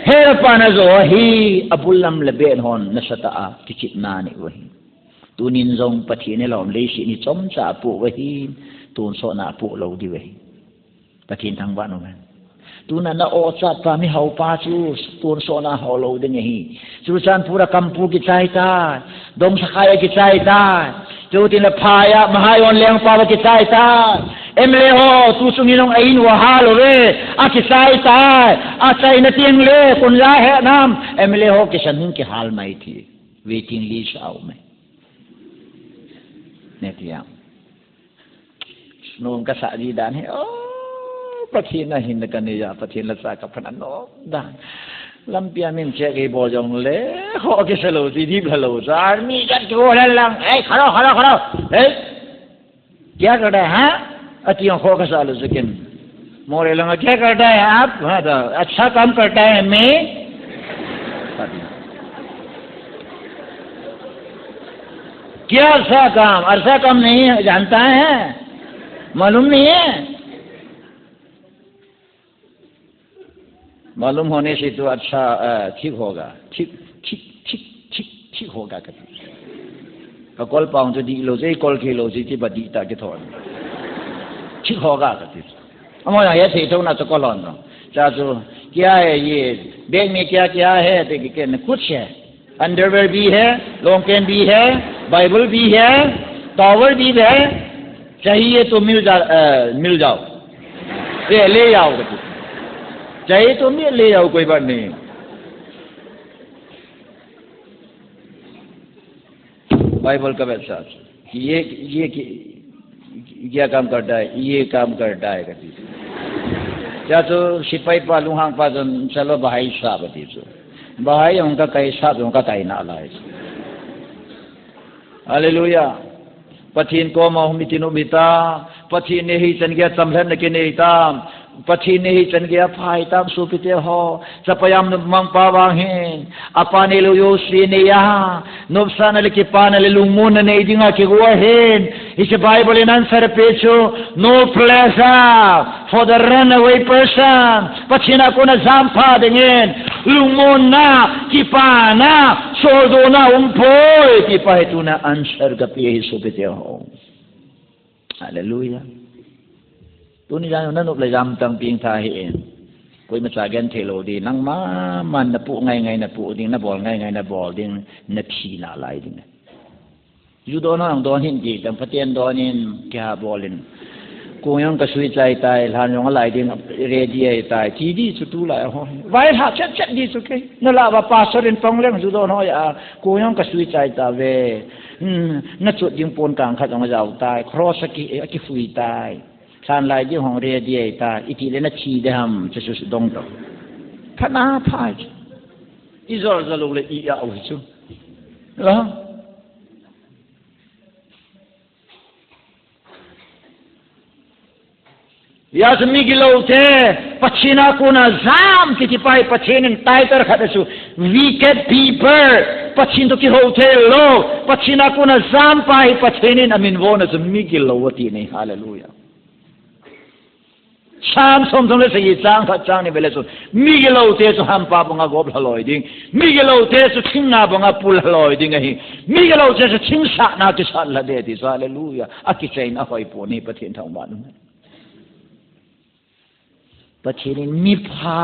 hero pa na jo hi, abul lam le ben hon, nasatah a, kichepna nei u ahi. Tunin jong Pathen in lom leiset hi chomcha apoh u ahi, tonsot na apoh lou diu ahi. Pathen thangvah in um hen. Tuna na ochat pa, mi hao pa chu tonsot na ho lou ding ahi. Churachandpur a Kampu kichai tai. Dongsakhai a kichai tai. Chuti le phai a, Mahaion lengpa a kichai tai. M L A ho, tu chung in ong a in u a hal uve. A kichai tai. A chaina tieng le, kun la he nam. M L A ho kisan hung kihal mai thi. Waiting list a um e. Neti a. Nung ka sa di dan hi, oh, Pathen a hin ka nei a, Pathen la sa ka phan a nom dan. Lampi a min che kei bol jong le, ho ke sa lo, di di bla lo, sa, army kat ko la lang, eh, kharo, kharo, kharo, eh, kya kar raha hai, ha? Ati jong ho ka sa lo, sekin. More langa, "क्या करता है आप?" हाँ, तो, "अच्छा काम करता है मैं।" क्या अच्छा काम? अच्छा काम नहीं है, जानता है? मालूम नहीं है? मालूम होने से तो अच्छा, अ, ठीक होगा। ठीक, ठीक, ठीक, ठीक, ठीक होगा कति। Ka kol pang chu di lo, je kol ke lo, je ti ba di ta ke thon. ठीक होगा kati. Amo ya, ya thei thona chu kol hon no. Cha chu, "क्या है ये? बैग में क्या क्या है?" Te ke ken, "कुछ है। अंडरवेयर भी है, लॉन्ग पैंट भी है, बाइबल भी है, टॉवल भी है। चाहिए तो मिल जा, अ, मिल जाओ। ये ले जाओ।" चाहिए तो मिल, ले जाओ, कोई बात नहीं। बाइबल का वैसा। ये, ये, क्या काम करता है? ये काम करता है, kati. Cha chu sipai pa, lunghang pa chun, "चलो, भाई साहब," ati chu. Bahai jong ka kai, sahab jong ka kai nalai chu. Hallelujah. Pathen koma hung um itin um hita. Pathen in hichan geiya chamlhatna kinei ta. Pathen in hichan geiya pha hitam sopite ho. Chapa jam nopmangpa vang hin, apa neilou jouse anei a, nopsahna le kipana le lungmonna nei dinga kigo ahin. Hiche Bible in answer ape chu, no pleasure for the runaway person. Pathen a kona jampha dingin, lungmonna, kipana, soldona umpoi, ti pa hi tuna answer kape ahi sopite ho. Hallelujah. Tuni jan na nop le jam tang ping tha hi e. Koima cha genthei lou ding, nangma man na pu ngai ngai na pu ding, na bol ngai ngai na bol ding, na thi nalai ding. Ju don ho jong don hih in ti, tang Pathen don in kihah bol in. Kong jong ka sui chai tai, lhan jong alai ding, ready ahi tai, ti di chu tulai ho. Vai lha chet chet di chu kei. Na lah uva pastor in pang leng ju don ho a, kong jong ka sui chai tauve. Hmm, na chot ding pon kang khat jong ajao tai, cross aki, akifui tai. Lhan lai ding hung ready ahi tai, iti le na thi ding ham, chu chu dong to. Pha na pha chu. I jol jol le i a u chu. La. Hijeh chun migilou te, Pathen a kona jam kiti pa hi Pathen in title khat a chu, wicked people, Pathen toh kihou thei lou, Pathen a kona jam pa hi Pathen in amin von a chu migilou ati nei, hallelujah. Psalm som som le sagi chang khat chang ni vele chu, migilou te chu hampa banga gop lhaloi ding, migilou te chu thingna banga pul lhaloi ding ahi, migilou te chu thing sahna kisat lha ding ti chu, hallelujah, akichaina hoi pon ahi Pathen thangvah in um hen. Pathen in mipha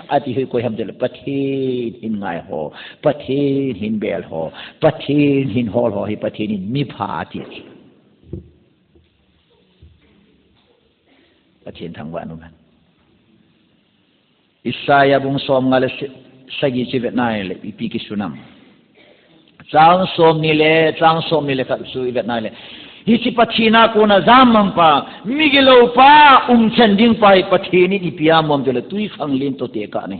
ati hi koi ham tile, Pathen hin ngai ho, Pathen hin bel ho, Pathen hin hol ho hi Pathen in mipha ati. Pathen thangvah in um hen. Isaiah bung som nga le sagi chu i vet nai le ipi kisun am. Chang som ni le, chang som ni le khat chu i vet nai le. Hiche Pathen a kona jam mang pa, migilou pa, umchan ding pa hi Pathen in ipi a mo am ti le tui khanglen toh tekah ahi.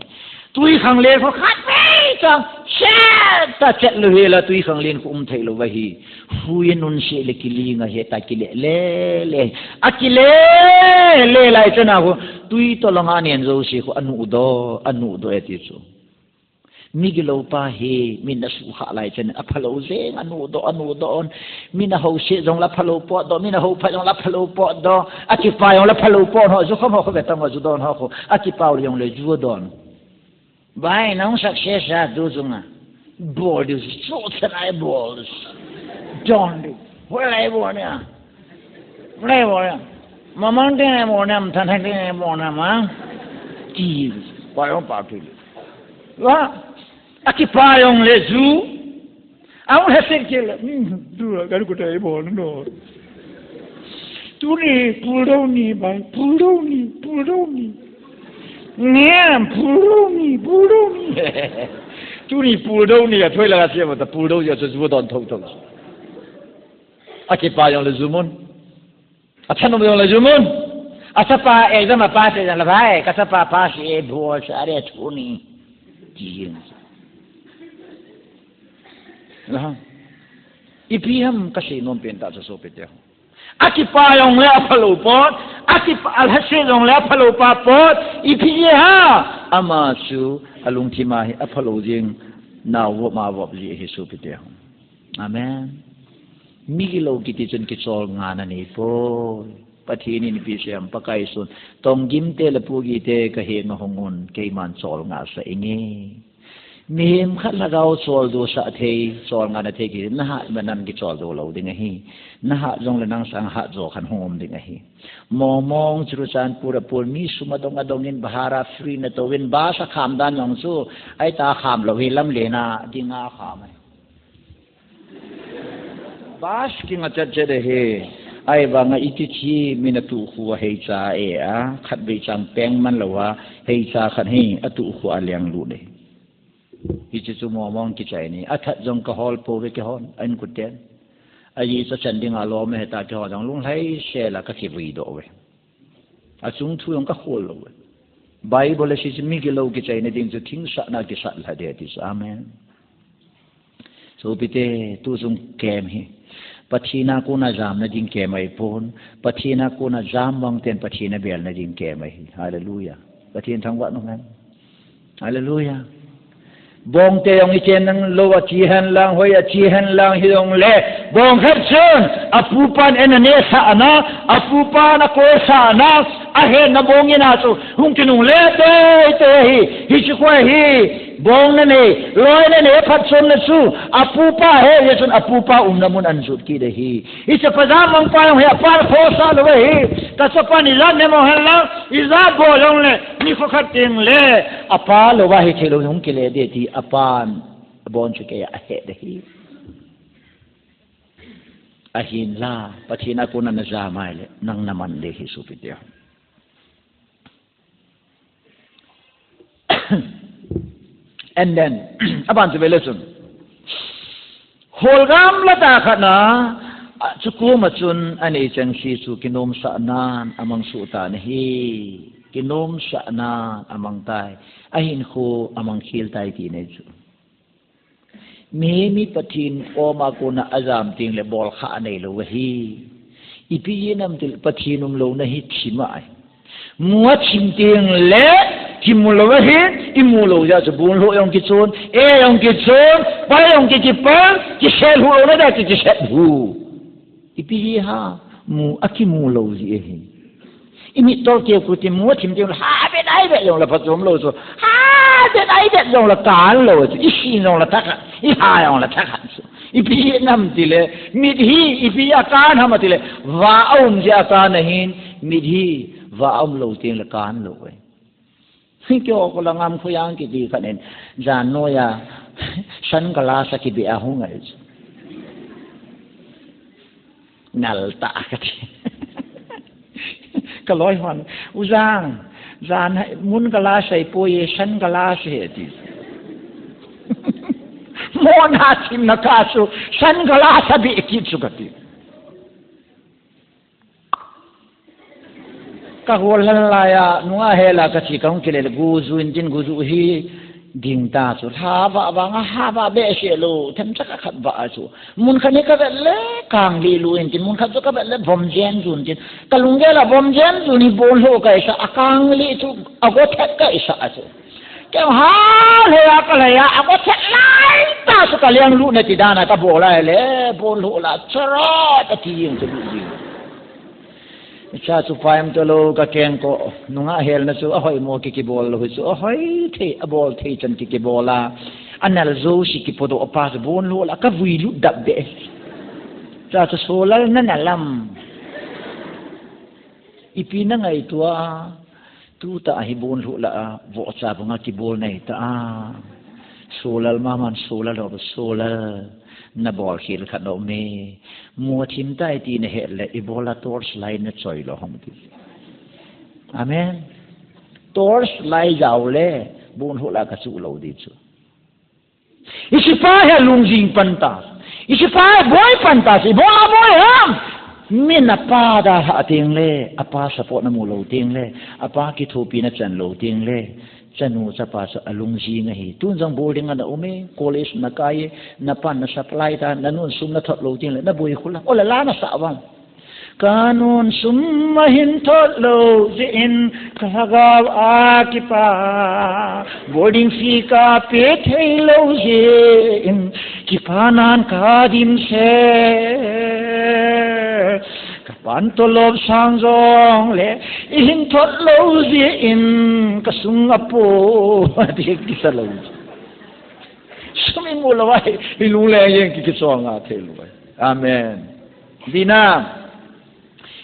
Tui khanglen kho khat vei chang, chet ta chet lou hi la tui khanglen kho um thei lou va hi. Hui nun se le kiling a he ta kile le le. A kile le lai chana kho, tui toh langa nen jouse kho anu doh, anu doh e ti chu. Migilou pa hi, min a sukha lai chana, aphalou jeng, anu doh, anu doh on. Min a houset jong la phalou potdoh, min a hou phat jong la phalou potdoh. A kipa jong la phalou pot ho, ju khom ho kho ve tang ho, ju don ho kho. A kipa u jong le ju don. Bai, nang success a du jung a. Bol diu, so chana bol. Don diu. Hoi lai bol nia. Lai bol nia. Mamang te lai bol nia, mthan te lai bol nia ma. Ti, pa jong pa ti. Wa, a kipa jong le ju. Aung hesek ke le, hmm, du la, kan ku tai bol no. Tuni, pul dou ni, bang, pul dou ni, pul dou ni. Nge, pul dou ni, pul dou ni. Tuni, pul dou ni, a thoi la ka sia ba ta, pul dou ya, chu, chu, don, thou, thou. A kipa jong le ju mun. A thanom jong le ju mun. A chapa exam a pass e jong le bai, ka chapa pass e bol sa re tuni. Ti jeng. La. Ipi ham ka sei nom pen ta chu sopite ho. A kipa jong le aphalou pot, a kipa a lhase jong le aphalou pa pot, ipi ham. Ama chu a lungthim a hi aphalou jing nau vop ma vop ji hi sopite ho. Amen. Migilou kiti chun kicholngahna nei poi. Pathen in ipi asei em, Pakai Jesun, Tonggim te le Pugi te ka henga hung un, keiman cholngah sah inge. Mihem khat lhagao choldo sah thei, cholngahna thei kiti, nahat manan kicholdo lou ding ahi. Nahat jong le nang sang hat jo khan hung um ding ahi. Mongmong, Churachandpur a pul, mi sum adong adong in, bhara free na tou in, bus a kham dan jong chu, ai ta kham lou hi lamlen a dinga kham ahi. Bus kinga chet chet ahi. Ahivanga iti thi min atuh khu a heicha e a, khatvei chang peng man lou a, heicha khat hi atuh khu a leng lut e. Hiche chu Mongmong kichai ni. Athat jong ka hol pouve kihon, a inkoten. Ajeh chu achan dinga lom ahi ta kihon jong lunglhai sel a ka kivui doh uve. Achung thu jong ka khol lou uve. Bible a sei chu migilou kichaina ding chu thing sahna kisah lha ding ati chu. Amen. Sopite, tu chung camp hi Pathen a kona jamna ding camp ahipon, Pathen a kona jam vang ten Pathen a belna ding camp ahi. Hallelujah. Pathen thangvah in um hen. Hallelujah. Bong te jong i chen nang lou a chi hen lang, hoi a chi hen lang hi jong le. Bong khat chun, apupan en a ne sah ana, apupan a koi sah ana, ahen na bong in a chu, hung kinungle tei tei hi, hiche khu hi. Bong na nei, loi na nei, phatchomna chu, apupa he, hichun apupa umna mun ahin jot kit ahi. Hiche pa jam mang pa jong hi, apan khosa lou ahi. Ka chapan ijat ne mo hen lang, ijat bol jong le, nikho khat teng le, apa lou va hithei lou hung kile ding ti, apan, abon chu kei a ahe ding ahi. Ahinla, Pathen a kona na jam a ahile, nang na man ding ahi sopite. And then, aban chu vele chun. Holgam lata khat na, a, chu koma chun anei chengse chu kinomsahnan amang suh tan ahi. Kinomsahnan amang tai. Ahinkho amang khel tai ti nei chu. Mihem hi Pathen koma kona ajam teng le bolkhah anei lou ahi. Ipi jeh ham itile Pathen umlouna hi thim ahi. Mu a thim teng le kimu lou ahi, imu lou jeh a chu bun lhoh jong kichon, e jong kichon, pai jong ki kipal, kiset lhuh louna jeh a ki kiset lhuh. Ipi jeh ham, mu a kimu lou jeh ahi. Imit tol keu khu ti mu a thim teng le, ha vet ai vet jong le phatchom lou chu. Ha vet ai vet jong le kan lou chu. Isin jong le thakhat, iha jong le thakhat chu. Ipi jeh ham itile, mit hi, ipi a kan ham itile, va aum jeh a kan ahin, mit hi, va aum lou teng le kan lou e. Keiho kolang a khojang kiti khat in, jan noiya, sunglass a kibe a hung ahi chu. Nal tah kati. Ka loi hon, U Jang, Jan hai, mun kala sai poi e, sun kala sai e ti. Mona thim na ka chu, sun kala sa be ki chu ka ti. Ka hol hal lai a, nunga hel a ka chi ka hung kile le, gu ju in tin gu ju hi ding ta chu. Lha va va nga ha va be se lo, them cha ka khat va chu. Mun khat ni ka vet le, kang li lu in tin, mun khat chu ka vet le, vom jen ju in tin. Ka lunggel a vom jen ju ni bon lo ka isa, a kang li chu, a go thet ka isa chu. Keu ha, lhei a ka lhei a, a ko chet lai ta su ka liang lu na ti dan a ka bol lai le, bol lu la, chara ta ti jing chu lu jing. Cha chu paim to lo ka keng ko, nunga hel na chu, a hoi mo ki ki bol lo chu, a hoi thei, a bol thei chan ki ki bol a. A nal zo si ki podo a pa chu bon lu la, ka vui lu dap de. Cha chu solal na na lam. Ipi na ngaitua, tuta hi bon hlu la a, vohcha banga kibol nei ta a. Solal maman solal lo, solal na bol khel khat no me. Mu thim tai ti na het le, i bol a torch light na choi lo hong ti. Amen. Torch light jau le, bon hlu la ka chu lo di chu. I sipai hi lungjing pan ta. I sipai boi pan ta si, bol a boi ham. Min a pa da ha ting le, a pa support na mu lo ting le, a pa kithopi na chan lo ting le, chanu chapa sa a lungjing ahi. Tun jong boarding a na um e, college na kai e, na pan na supply ta, na nun sum na thot lo ting le, na boi khula. Ola la na sa vang. Ka nun sum a hin thot lo jeh in ka lhagao a kipa. Boarding fee ka pe thei lo jeh in kipa nan ka dim se. Ka pan tolop sang jong le i hin thot lo jeh in ka sung a po. Ti kisa lo. Sum i mu lo ai, i lung le jeng ki kichong a thei lo ai. Amen. Dina.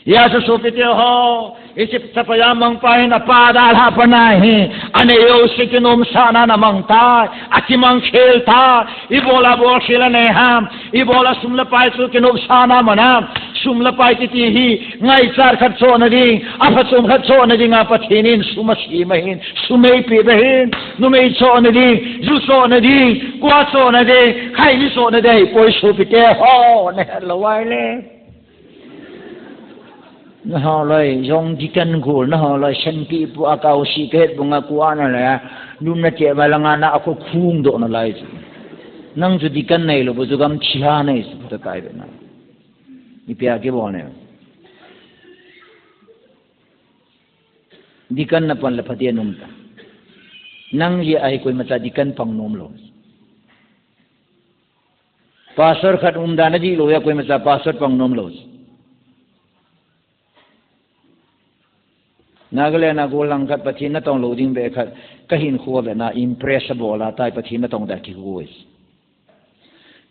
Jesu sopi te ho, Egypt chapa jamang pa hin a pa dalha pa na hi, a nei jouse kinopsahna na mang tai, a kimang khel tai, i bol a bol khel a nei ham, i bol a sum le pai chu kinopsahna man ham, sum le pai ti ti hi, ngaichat khat chohna ding, a phachom khat chohna ding a Pathen in sum a sem ahin, sum ei pe ahin, numei chohna ding, ju chohna ding, kua chohna ding, khaini chohna ding, poi sopi te ho, na het lo ai le. Na ho loi, jong deacon gol, na ho loi, senpi pu a kau si ka het bunga kua na le, lum na che ba langa na a ko khung do na lai chu. Nang chu deacon nei lo, bu chu gam thilha nei chu, ta kai be na. Ipi a kibol ne. Deacon na pan le Pathen um ta. Nang jeh a hi koima cha deacon pang nom lo. Pastor khat um dan a dih lo, a koima cha pastor pang nom lo. Nagaland a gollhang khat Pathen natong lo ding be khat, ka hinkho a ve na impress a bol a tai Pathen natong da kigoi.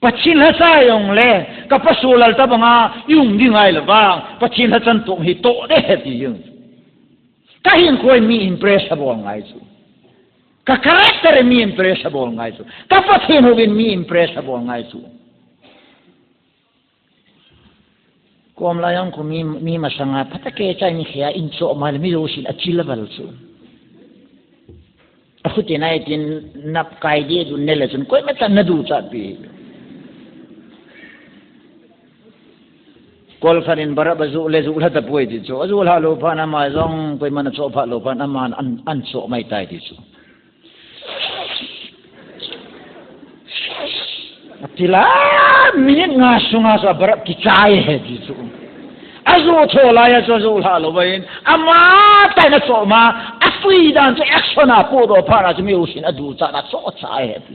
Pathen lhacha jong le, ka pa solal ta banga, i um ding ngai le vang, Pathen lhachan tong hi to de he ti jing. Ka hinkho in mi impress a bol ngai chu. Ka character in mi impress a bol ngai chu. Ka Pathen hou in mi impress a bol ngai chu. Kom la jong ko mi, mi masanga, phatah kei chai ni khia in cho ma le mi lo sin a chil a bal chu. A khuti nai tin nap kai di dun ne le chun koima chan na du chat pi. Kol khat in Barab a ju le ju lha ta poi ti chu. A ju lha lo phan ama jong koima na cho pha lo phan ama an, an cho mai tai ti chu. Atila minute nga sunga sa Barab kichai he ti chu. A ju tho lai a chu a ju lha lo vain. Ama tai na cho ma. A sui dan chu action a pu do pha na chu mi u sin a du cha na cho chai he ti.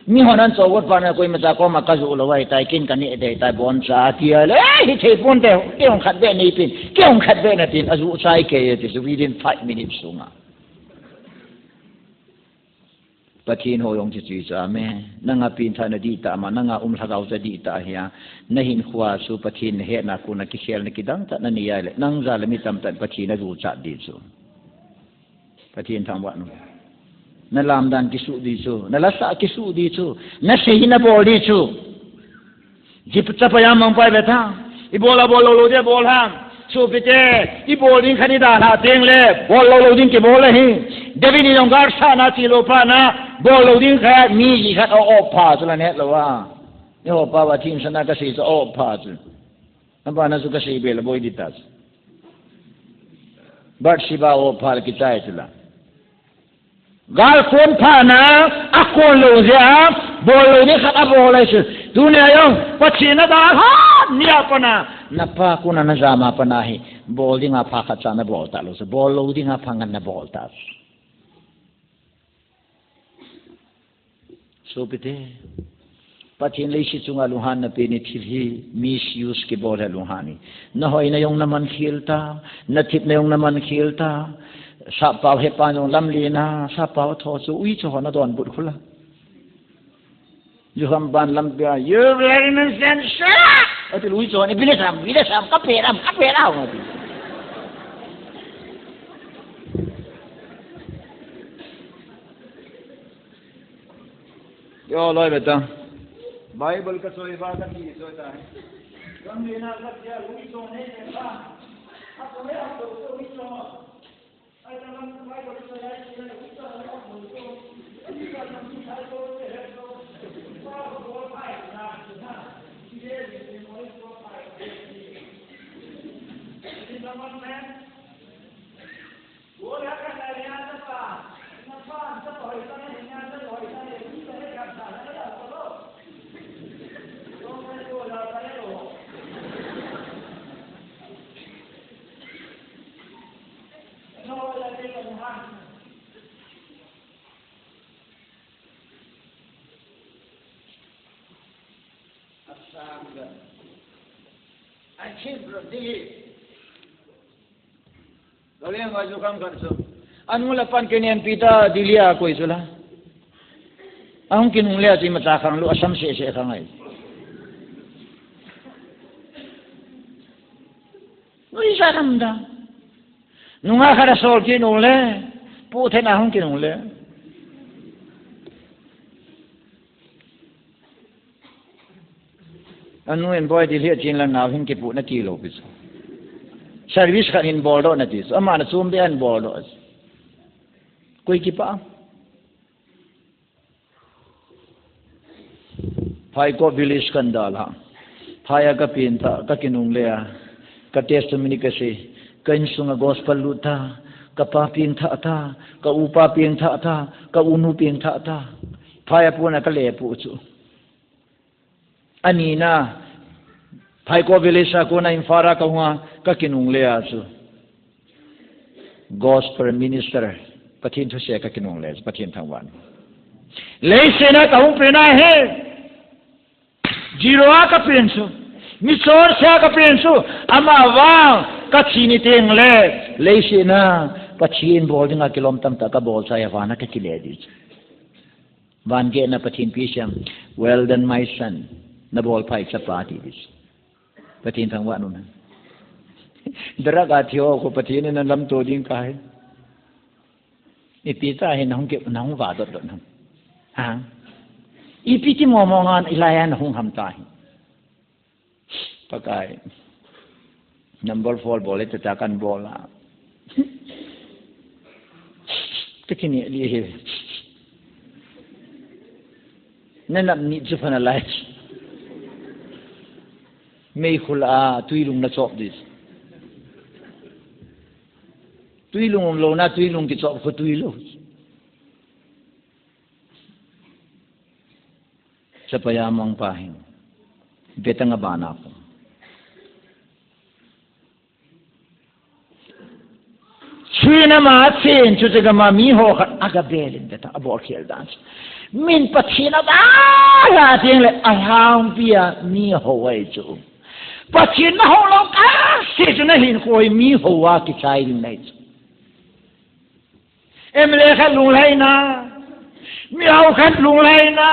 Mi hon an cho got pa na koima cha koma ka ju lo vai tai kin ka ni dei tai bon cha ti a le. Hi thei pon te, kei hung khat be nei pin. Kei hung khat be na tin a ju chai ke ti chu within five minutes sunga. Pathen hou jong chu chu chu amen. Nanga pengthah na dih ta ma, nanga um lhagao cha dih ta hia. Na hinkho a chu Pathen na hetna kona kikhel na kidang tah na nei a le. Nang jal a mi tamtah in Pathen a ju chat di chu. Pathen thangvah in um. Na lamdan kisuh di chu. Na lasa kisuh di chu. Na sei na bol di chu. Egypt chapa jamang pa i ve ta. I bol a bol lo lo dia bol ham. Sopite, ibol ding khat idalha teng le, bol lou lou ding kibol ahi. David in jong gal sahna chi lou phat na, bol lou ding khat, mi ji khat a-op pha chu la, nahet lou a. Eiho pao a thim sana kasei chu a-op pha chu. Abana chu kasei be le boi di ta chu. Bathsheba a-op pha le kichai chu la. Gal kon phat na, akon lou jeh a, bol lou ding khat abol ahi chu. Tunia jong, Pathen nadalha, nia pat na, napa kona najam a pat na hi, bol dinga pha khat cha nabol talou chu, bol lou dinga pha ngen nabol ta chu. Sopite, Pathen leiset chunga lunghanna pen hi thil hi misuse kibol hi lunghan hi. Nahoina jong naman khel ta, nathepna jong naman khel ta. Sappao hepa jong lamlen a, sappao atho chu uicha ho nadonbut khu la. Jukham ban lampia, "You very nonsense, shut up!" Ati le uicha ho in, "Ipi le sam, ipi le sam, kape lam, kape lam," ati. Yo, loi beta. Bible kasoi ba kati soi ta. Kam le na ka tia lui so ne ne ba. A ko ne a ko so lui so. Ai ta lam Bible so ya si na lui so ya ko so. Ni ka na ni sai ko se he so. Ba ko pai na na. Ni le ni mo ko pai. Ni na man ne. Assam ga. Akhim ra di. Ka leng vai chu khang khat chu. Anu le apan kei ni M P ta Delhi a koi chu la. Ahung kinungle a chu imacha khang lou, asam sese khang ahi. Nuisa lam da. Nungah khat asol kinungle. Pu Then ahung kinungle. Anu in boi Delhi a chen lang nao hin kipu nati lou pi chu. Service khat hin boldoh nati chu. Ama na chum be an boldoh. Koi kipa. Phaikop village kan dalha. Phai a ka pen ta, ka kinungle a. Ka testimony kasei. Ka insunga gospel lut ta. Ka pa pengthah ta. Ka upa pengthah ta. Ka unu pengthah ta. Phai a pon a ka lepu chu. Ani na, Phaikop village a kona Imphal a kahunga, ka kinungle a chu. Gospel minister, Pathen thusei a ka kinungle, Pathen thangvah. Leiset a kahung pen ahi. Zero a ka pen chu. Michonse a ka pen chu. Amavang, ka thi ni teng le. Leiset a, Pathen bol dinga kilom tamtah ka bol chai a vana ka kile di chu. Van gate na Pathen pi siam, "Well done, my son." Na bol phai chapa ti dis. Pathen thangvah nu na. Drug a thi ho ko Pathen in na lamto ding kahi. Ipi ta hi na hung ke, na hung va dot dot na. Ha? Ipi ti mo mo ngan ilai a na hung ham ta hi. Pakai. Number four bol e, tata kan bol a. Tekini li hi. Na nam ni chu phana lai. Meikhul a, tuilung na chop dis. Tuilung um lou na, tuilung kichop khu tuilung. Chapa ya mong pa hin. Betang a bana ko. Chuna ma chen chu che gama mi ho khat a ga belin betang a bol khel dan. Min Pathen a ba la ting le a hang pia mi ho ai chu. Pathen na ho lo ka se chu na hin koi mi ho a kichai ding nai chu. M L A khat lunglhaina, mihao khat lunglhaina,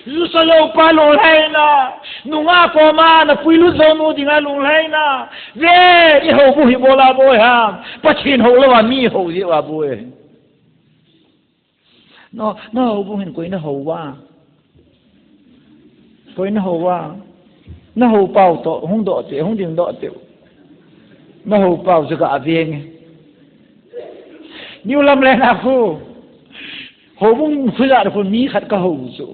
Jusa joupa lunglhaina, nungah koma na puilut jou nu dinga lunglhaina, ve, i houbung hi bola boi ham, Pathen hou louva mi hou jeh uva boi. No, na houbung hin koi na hou uva. Koi na hou uva. Na hou pau toh, hung doh te, hung ding doh te. Na hou pau chu ka aveng. New lam le na khu. Houbung khu ja khu mi khat ka hou chu.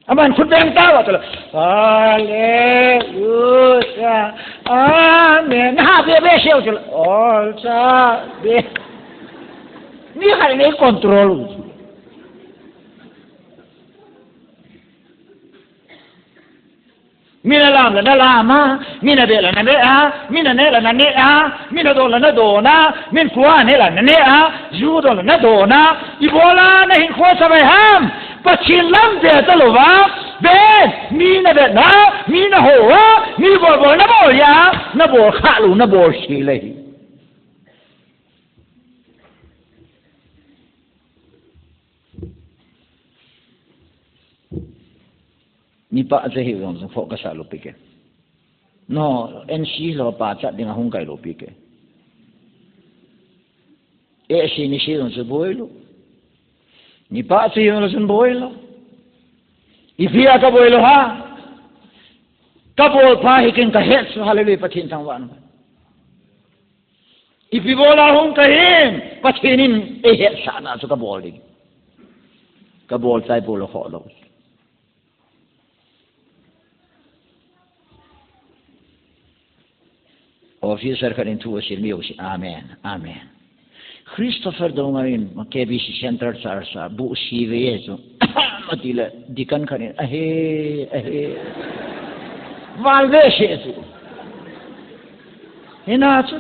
Aman khut beng ta wa tala. Hallelujah. Amen. Na ha be be seo chu. All cha be. Mi khat nei control u chu. Mi na lam la na lam a, mi na be la na be a, mi na ne la na ne a, mi na do la na do na, min kua ne la na ne a, ju do la na do na, i bola na hin kho sa bai ham, Pathin lam be ta lo va, be, mi na be na, mi na ho a, mi bol bol na bol ya, na bol kha lo na bol si le hi. Nipa che hi jong jong pho ka sa lo pi ke. No, N C lo pa cha ding a hung kai lo pi ke. E si ni si jong chu boi lo. Nipa che hi jong jong boi lo. Ipi a ka boi lo ha. Ka bol pha hi ken ka het su hallelujah Pathin thangvah. Ipi bol a hung ka hin, Pathin in ei hetsahna chu ka bol ding. Ka bol chai bol ho lo. Officer khat in thu asil mi u si. Amen. Amen. Christopher Dongari in K B C Central Church a bu si ve chu. Ati le deacon khat in ahe, ahe. Val ve se chu. Hina chu.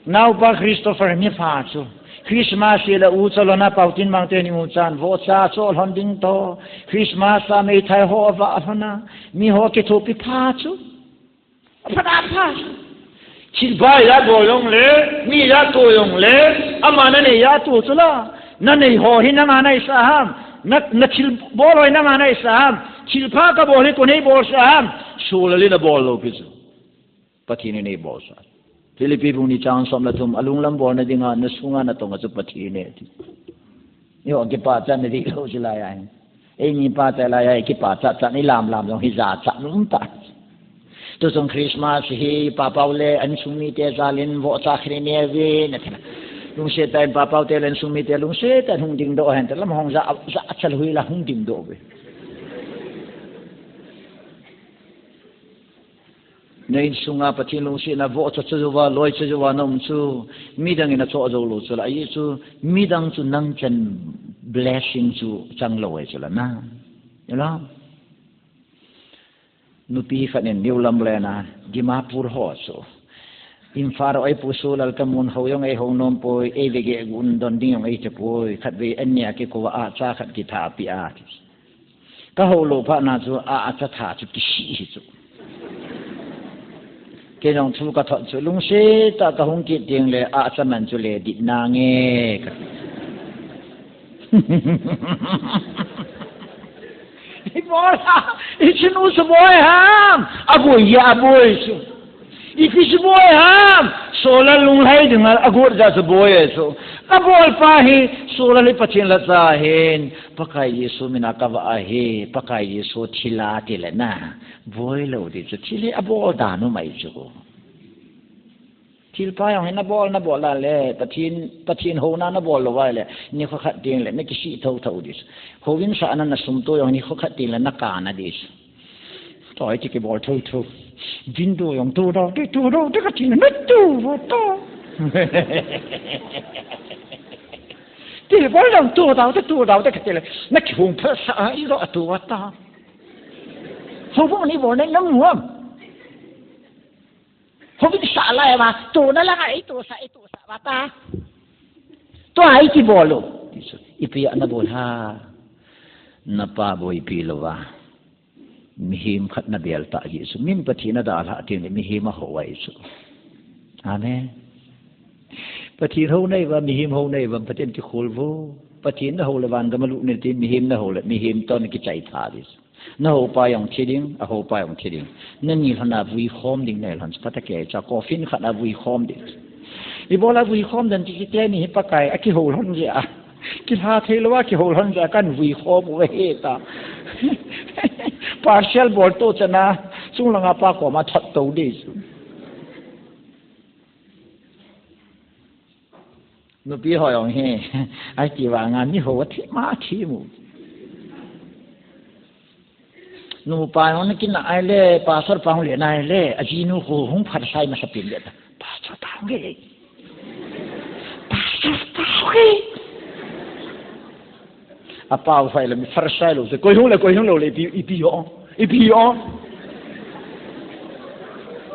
Naupa Christopher mi pha chu. Christmas le u cholona pautin mang te ni u chan. Vo cha cho lhon ding to. Christmas a mei thai ho va lhona. Mi ho ke thu pi pha chu. Pha da pha. Chil bai ya go yong le. Mi ya to yong le. Ama na ne ya to chu la. Na nei ho hi na nga na isa ham. Na, na chil bol hoi na nga na isa ham. Chil pha ka bol hi ko nei bol sa ham. Su la li na bol lo pi chu. Pathin in ei bolsa. Philippi bung ni chang som le thum, alunglam bolna dinga, na sunga na tonga chu Pathin e ti. Yo, kipachat na di lo chu lai a. Ei ni pachat lai a, kipachat chat ni lam lam jong hi jachat um ta. Tu jong Christmas hi, papau le, insung mite jalin, vohcha khri ne ve, na thina. Lungset tah in papau te le insung mite, lungset tah in hung dingdoh hen, te lam hung ja, jachat hui la hung dingdoh ve. Na insunga Pathen lungsetna vohcha chajouva, loicha jouva na um chu, midang in achoh jou lou chu la, ahi chu, midang chu nang chan blessing chu chang lou ahi chu la na. Ila. Nupi khat in New Lamlen a, Dimapur ho chu. Imphal a eipu Solal kamun ho jong eihou nom poi, eivege gun don ding jong eiche poi, khatvei anni a kikou a, acha khat kitha peh a. Kahou lou phat na chu a, acha tha chu kisih hi chu. Kei jong thu kathot chu lungset tah a kahung kit teng le acha man chu le dit nange kati. Ibol a, ichanu chu boi ham, aboi a aboi chu. Ipi chu boi ham, Solal lunglhai dinga agot jeh a chu boi ahi chu. Kabol pa hi, Solal hi Pathen lhacha ahin, Pakai Jesu mina kavah ahi, Pakai Jesu thil a ti le na, boi lou ti chu, thil hi abol dan u mai chu. Thil pa jong hi nabol, nabol a le, Pathen, Pathen houna nabol lou a le, nikho khat teng le, nakisih thotho di chu. Houin sahna nasum to jong nikho khat teng le, nakana di chu. Toi ti kibol thotho. Window jong to dau te, to dau te kati le, natu va ta. Table jong to dau te, to dau te kati le, nakihung phasah a, ilo atu va ta. Houbung ni bol ne namu am. Houin sah lai va, tona langa eitosa, eitosa va ta. Tua eiti bol u. Ipi a nabol ha. Napa boipi louva. Mihem khat nabel tah jeh chu. Min Pathen adalhah teng le mihem ahou ahi chu. Amen. Pathen hou nahi uva, mihem hou nahi uva, Pathen kikhol vo. Pathen nahou le vangam alut nati, mihem nahou le, mihem toh nakichai tha di chu. Nahoupa jong thi ding, ahoupa jong thi ding. Nani lhon a vui khom ding nahi lhon chu phatah kei cha coffin khat a vui khom ding. Ibola vui khom dan ti kiti ni hi Pakai, akihou lhon jeh a. Kilha thei louva kihou lhon jeh a kan vui khom u ahi ta. Parcel bol to chana, chunglanga pa koma thot to di chu. Nupi ho jong hi, ai ti vanga mi ho a thi ma thi mu. Nupa jong na kinah ai le, pastor pa hung le nai le, ajinu khu hung phat sai masa pin le ta. Pastor pa hung le. Pastor pa hung le. Apau fai le mi Pharisai lou chu. Koi hung le, koi hung lou le, ipi, ipi jo. Ipi jo.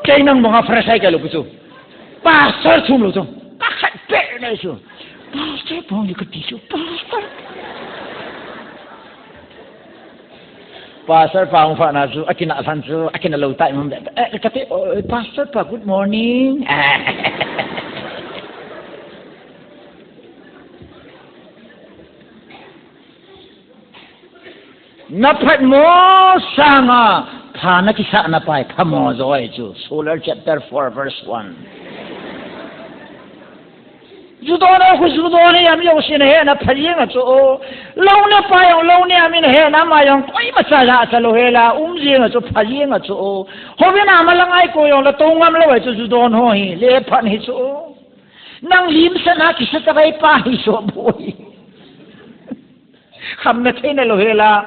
Kei nang banga Pharisai kei lou pu chu. Pastor thum lou chu. Pakhat pe nei chu. Pastor pong ni kati chu. Pastor. Pastor pong pha na chu. Akinah san chu. Akinah lou tai mam be. Eh, kati, oh, Pastor pa, good morning. Na phatmo sanga pha na kisah na pai phamo jo ahi chu. Solar chapter four verse one. Ju don a khu ju don a, ami jong sin he na pha jing a chu. Lou ne pa jong lou ne ami na he na ma jong koima cha ja cha lou he la um jing a chu pha jing a chu. Ho ve na ma la ngai ko jong la to ngam lou ahi chu ju don ho hi le phat hi chu. Nang lim sa na kisa ta bai pa hi so boi. Kham na thei na lou he la,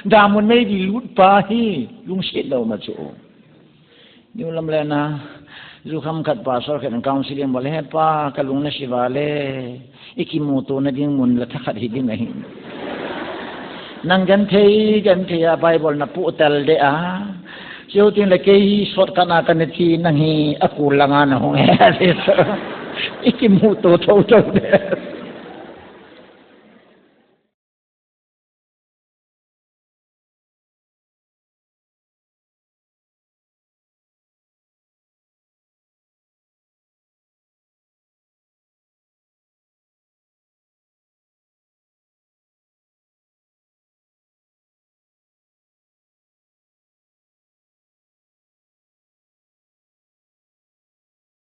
damun mei di lut pa hi, lungset lou ma chu. Niu lam le na, ju kham khat pastor khat counseling bol he pa, ka lung na siva le, i kimuto na ding mun la thakhat hi ding ahi. Nang genthei, genthei a Bible na pu tel de a. Chiu tin le kei hi sot kana kana ti nang hi a kul langa na hung he. I kimuto tho tho de.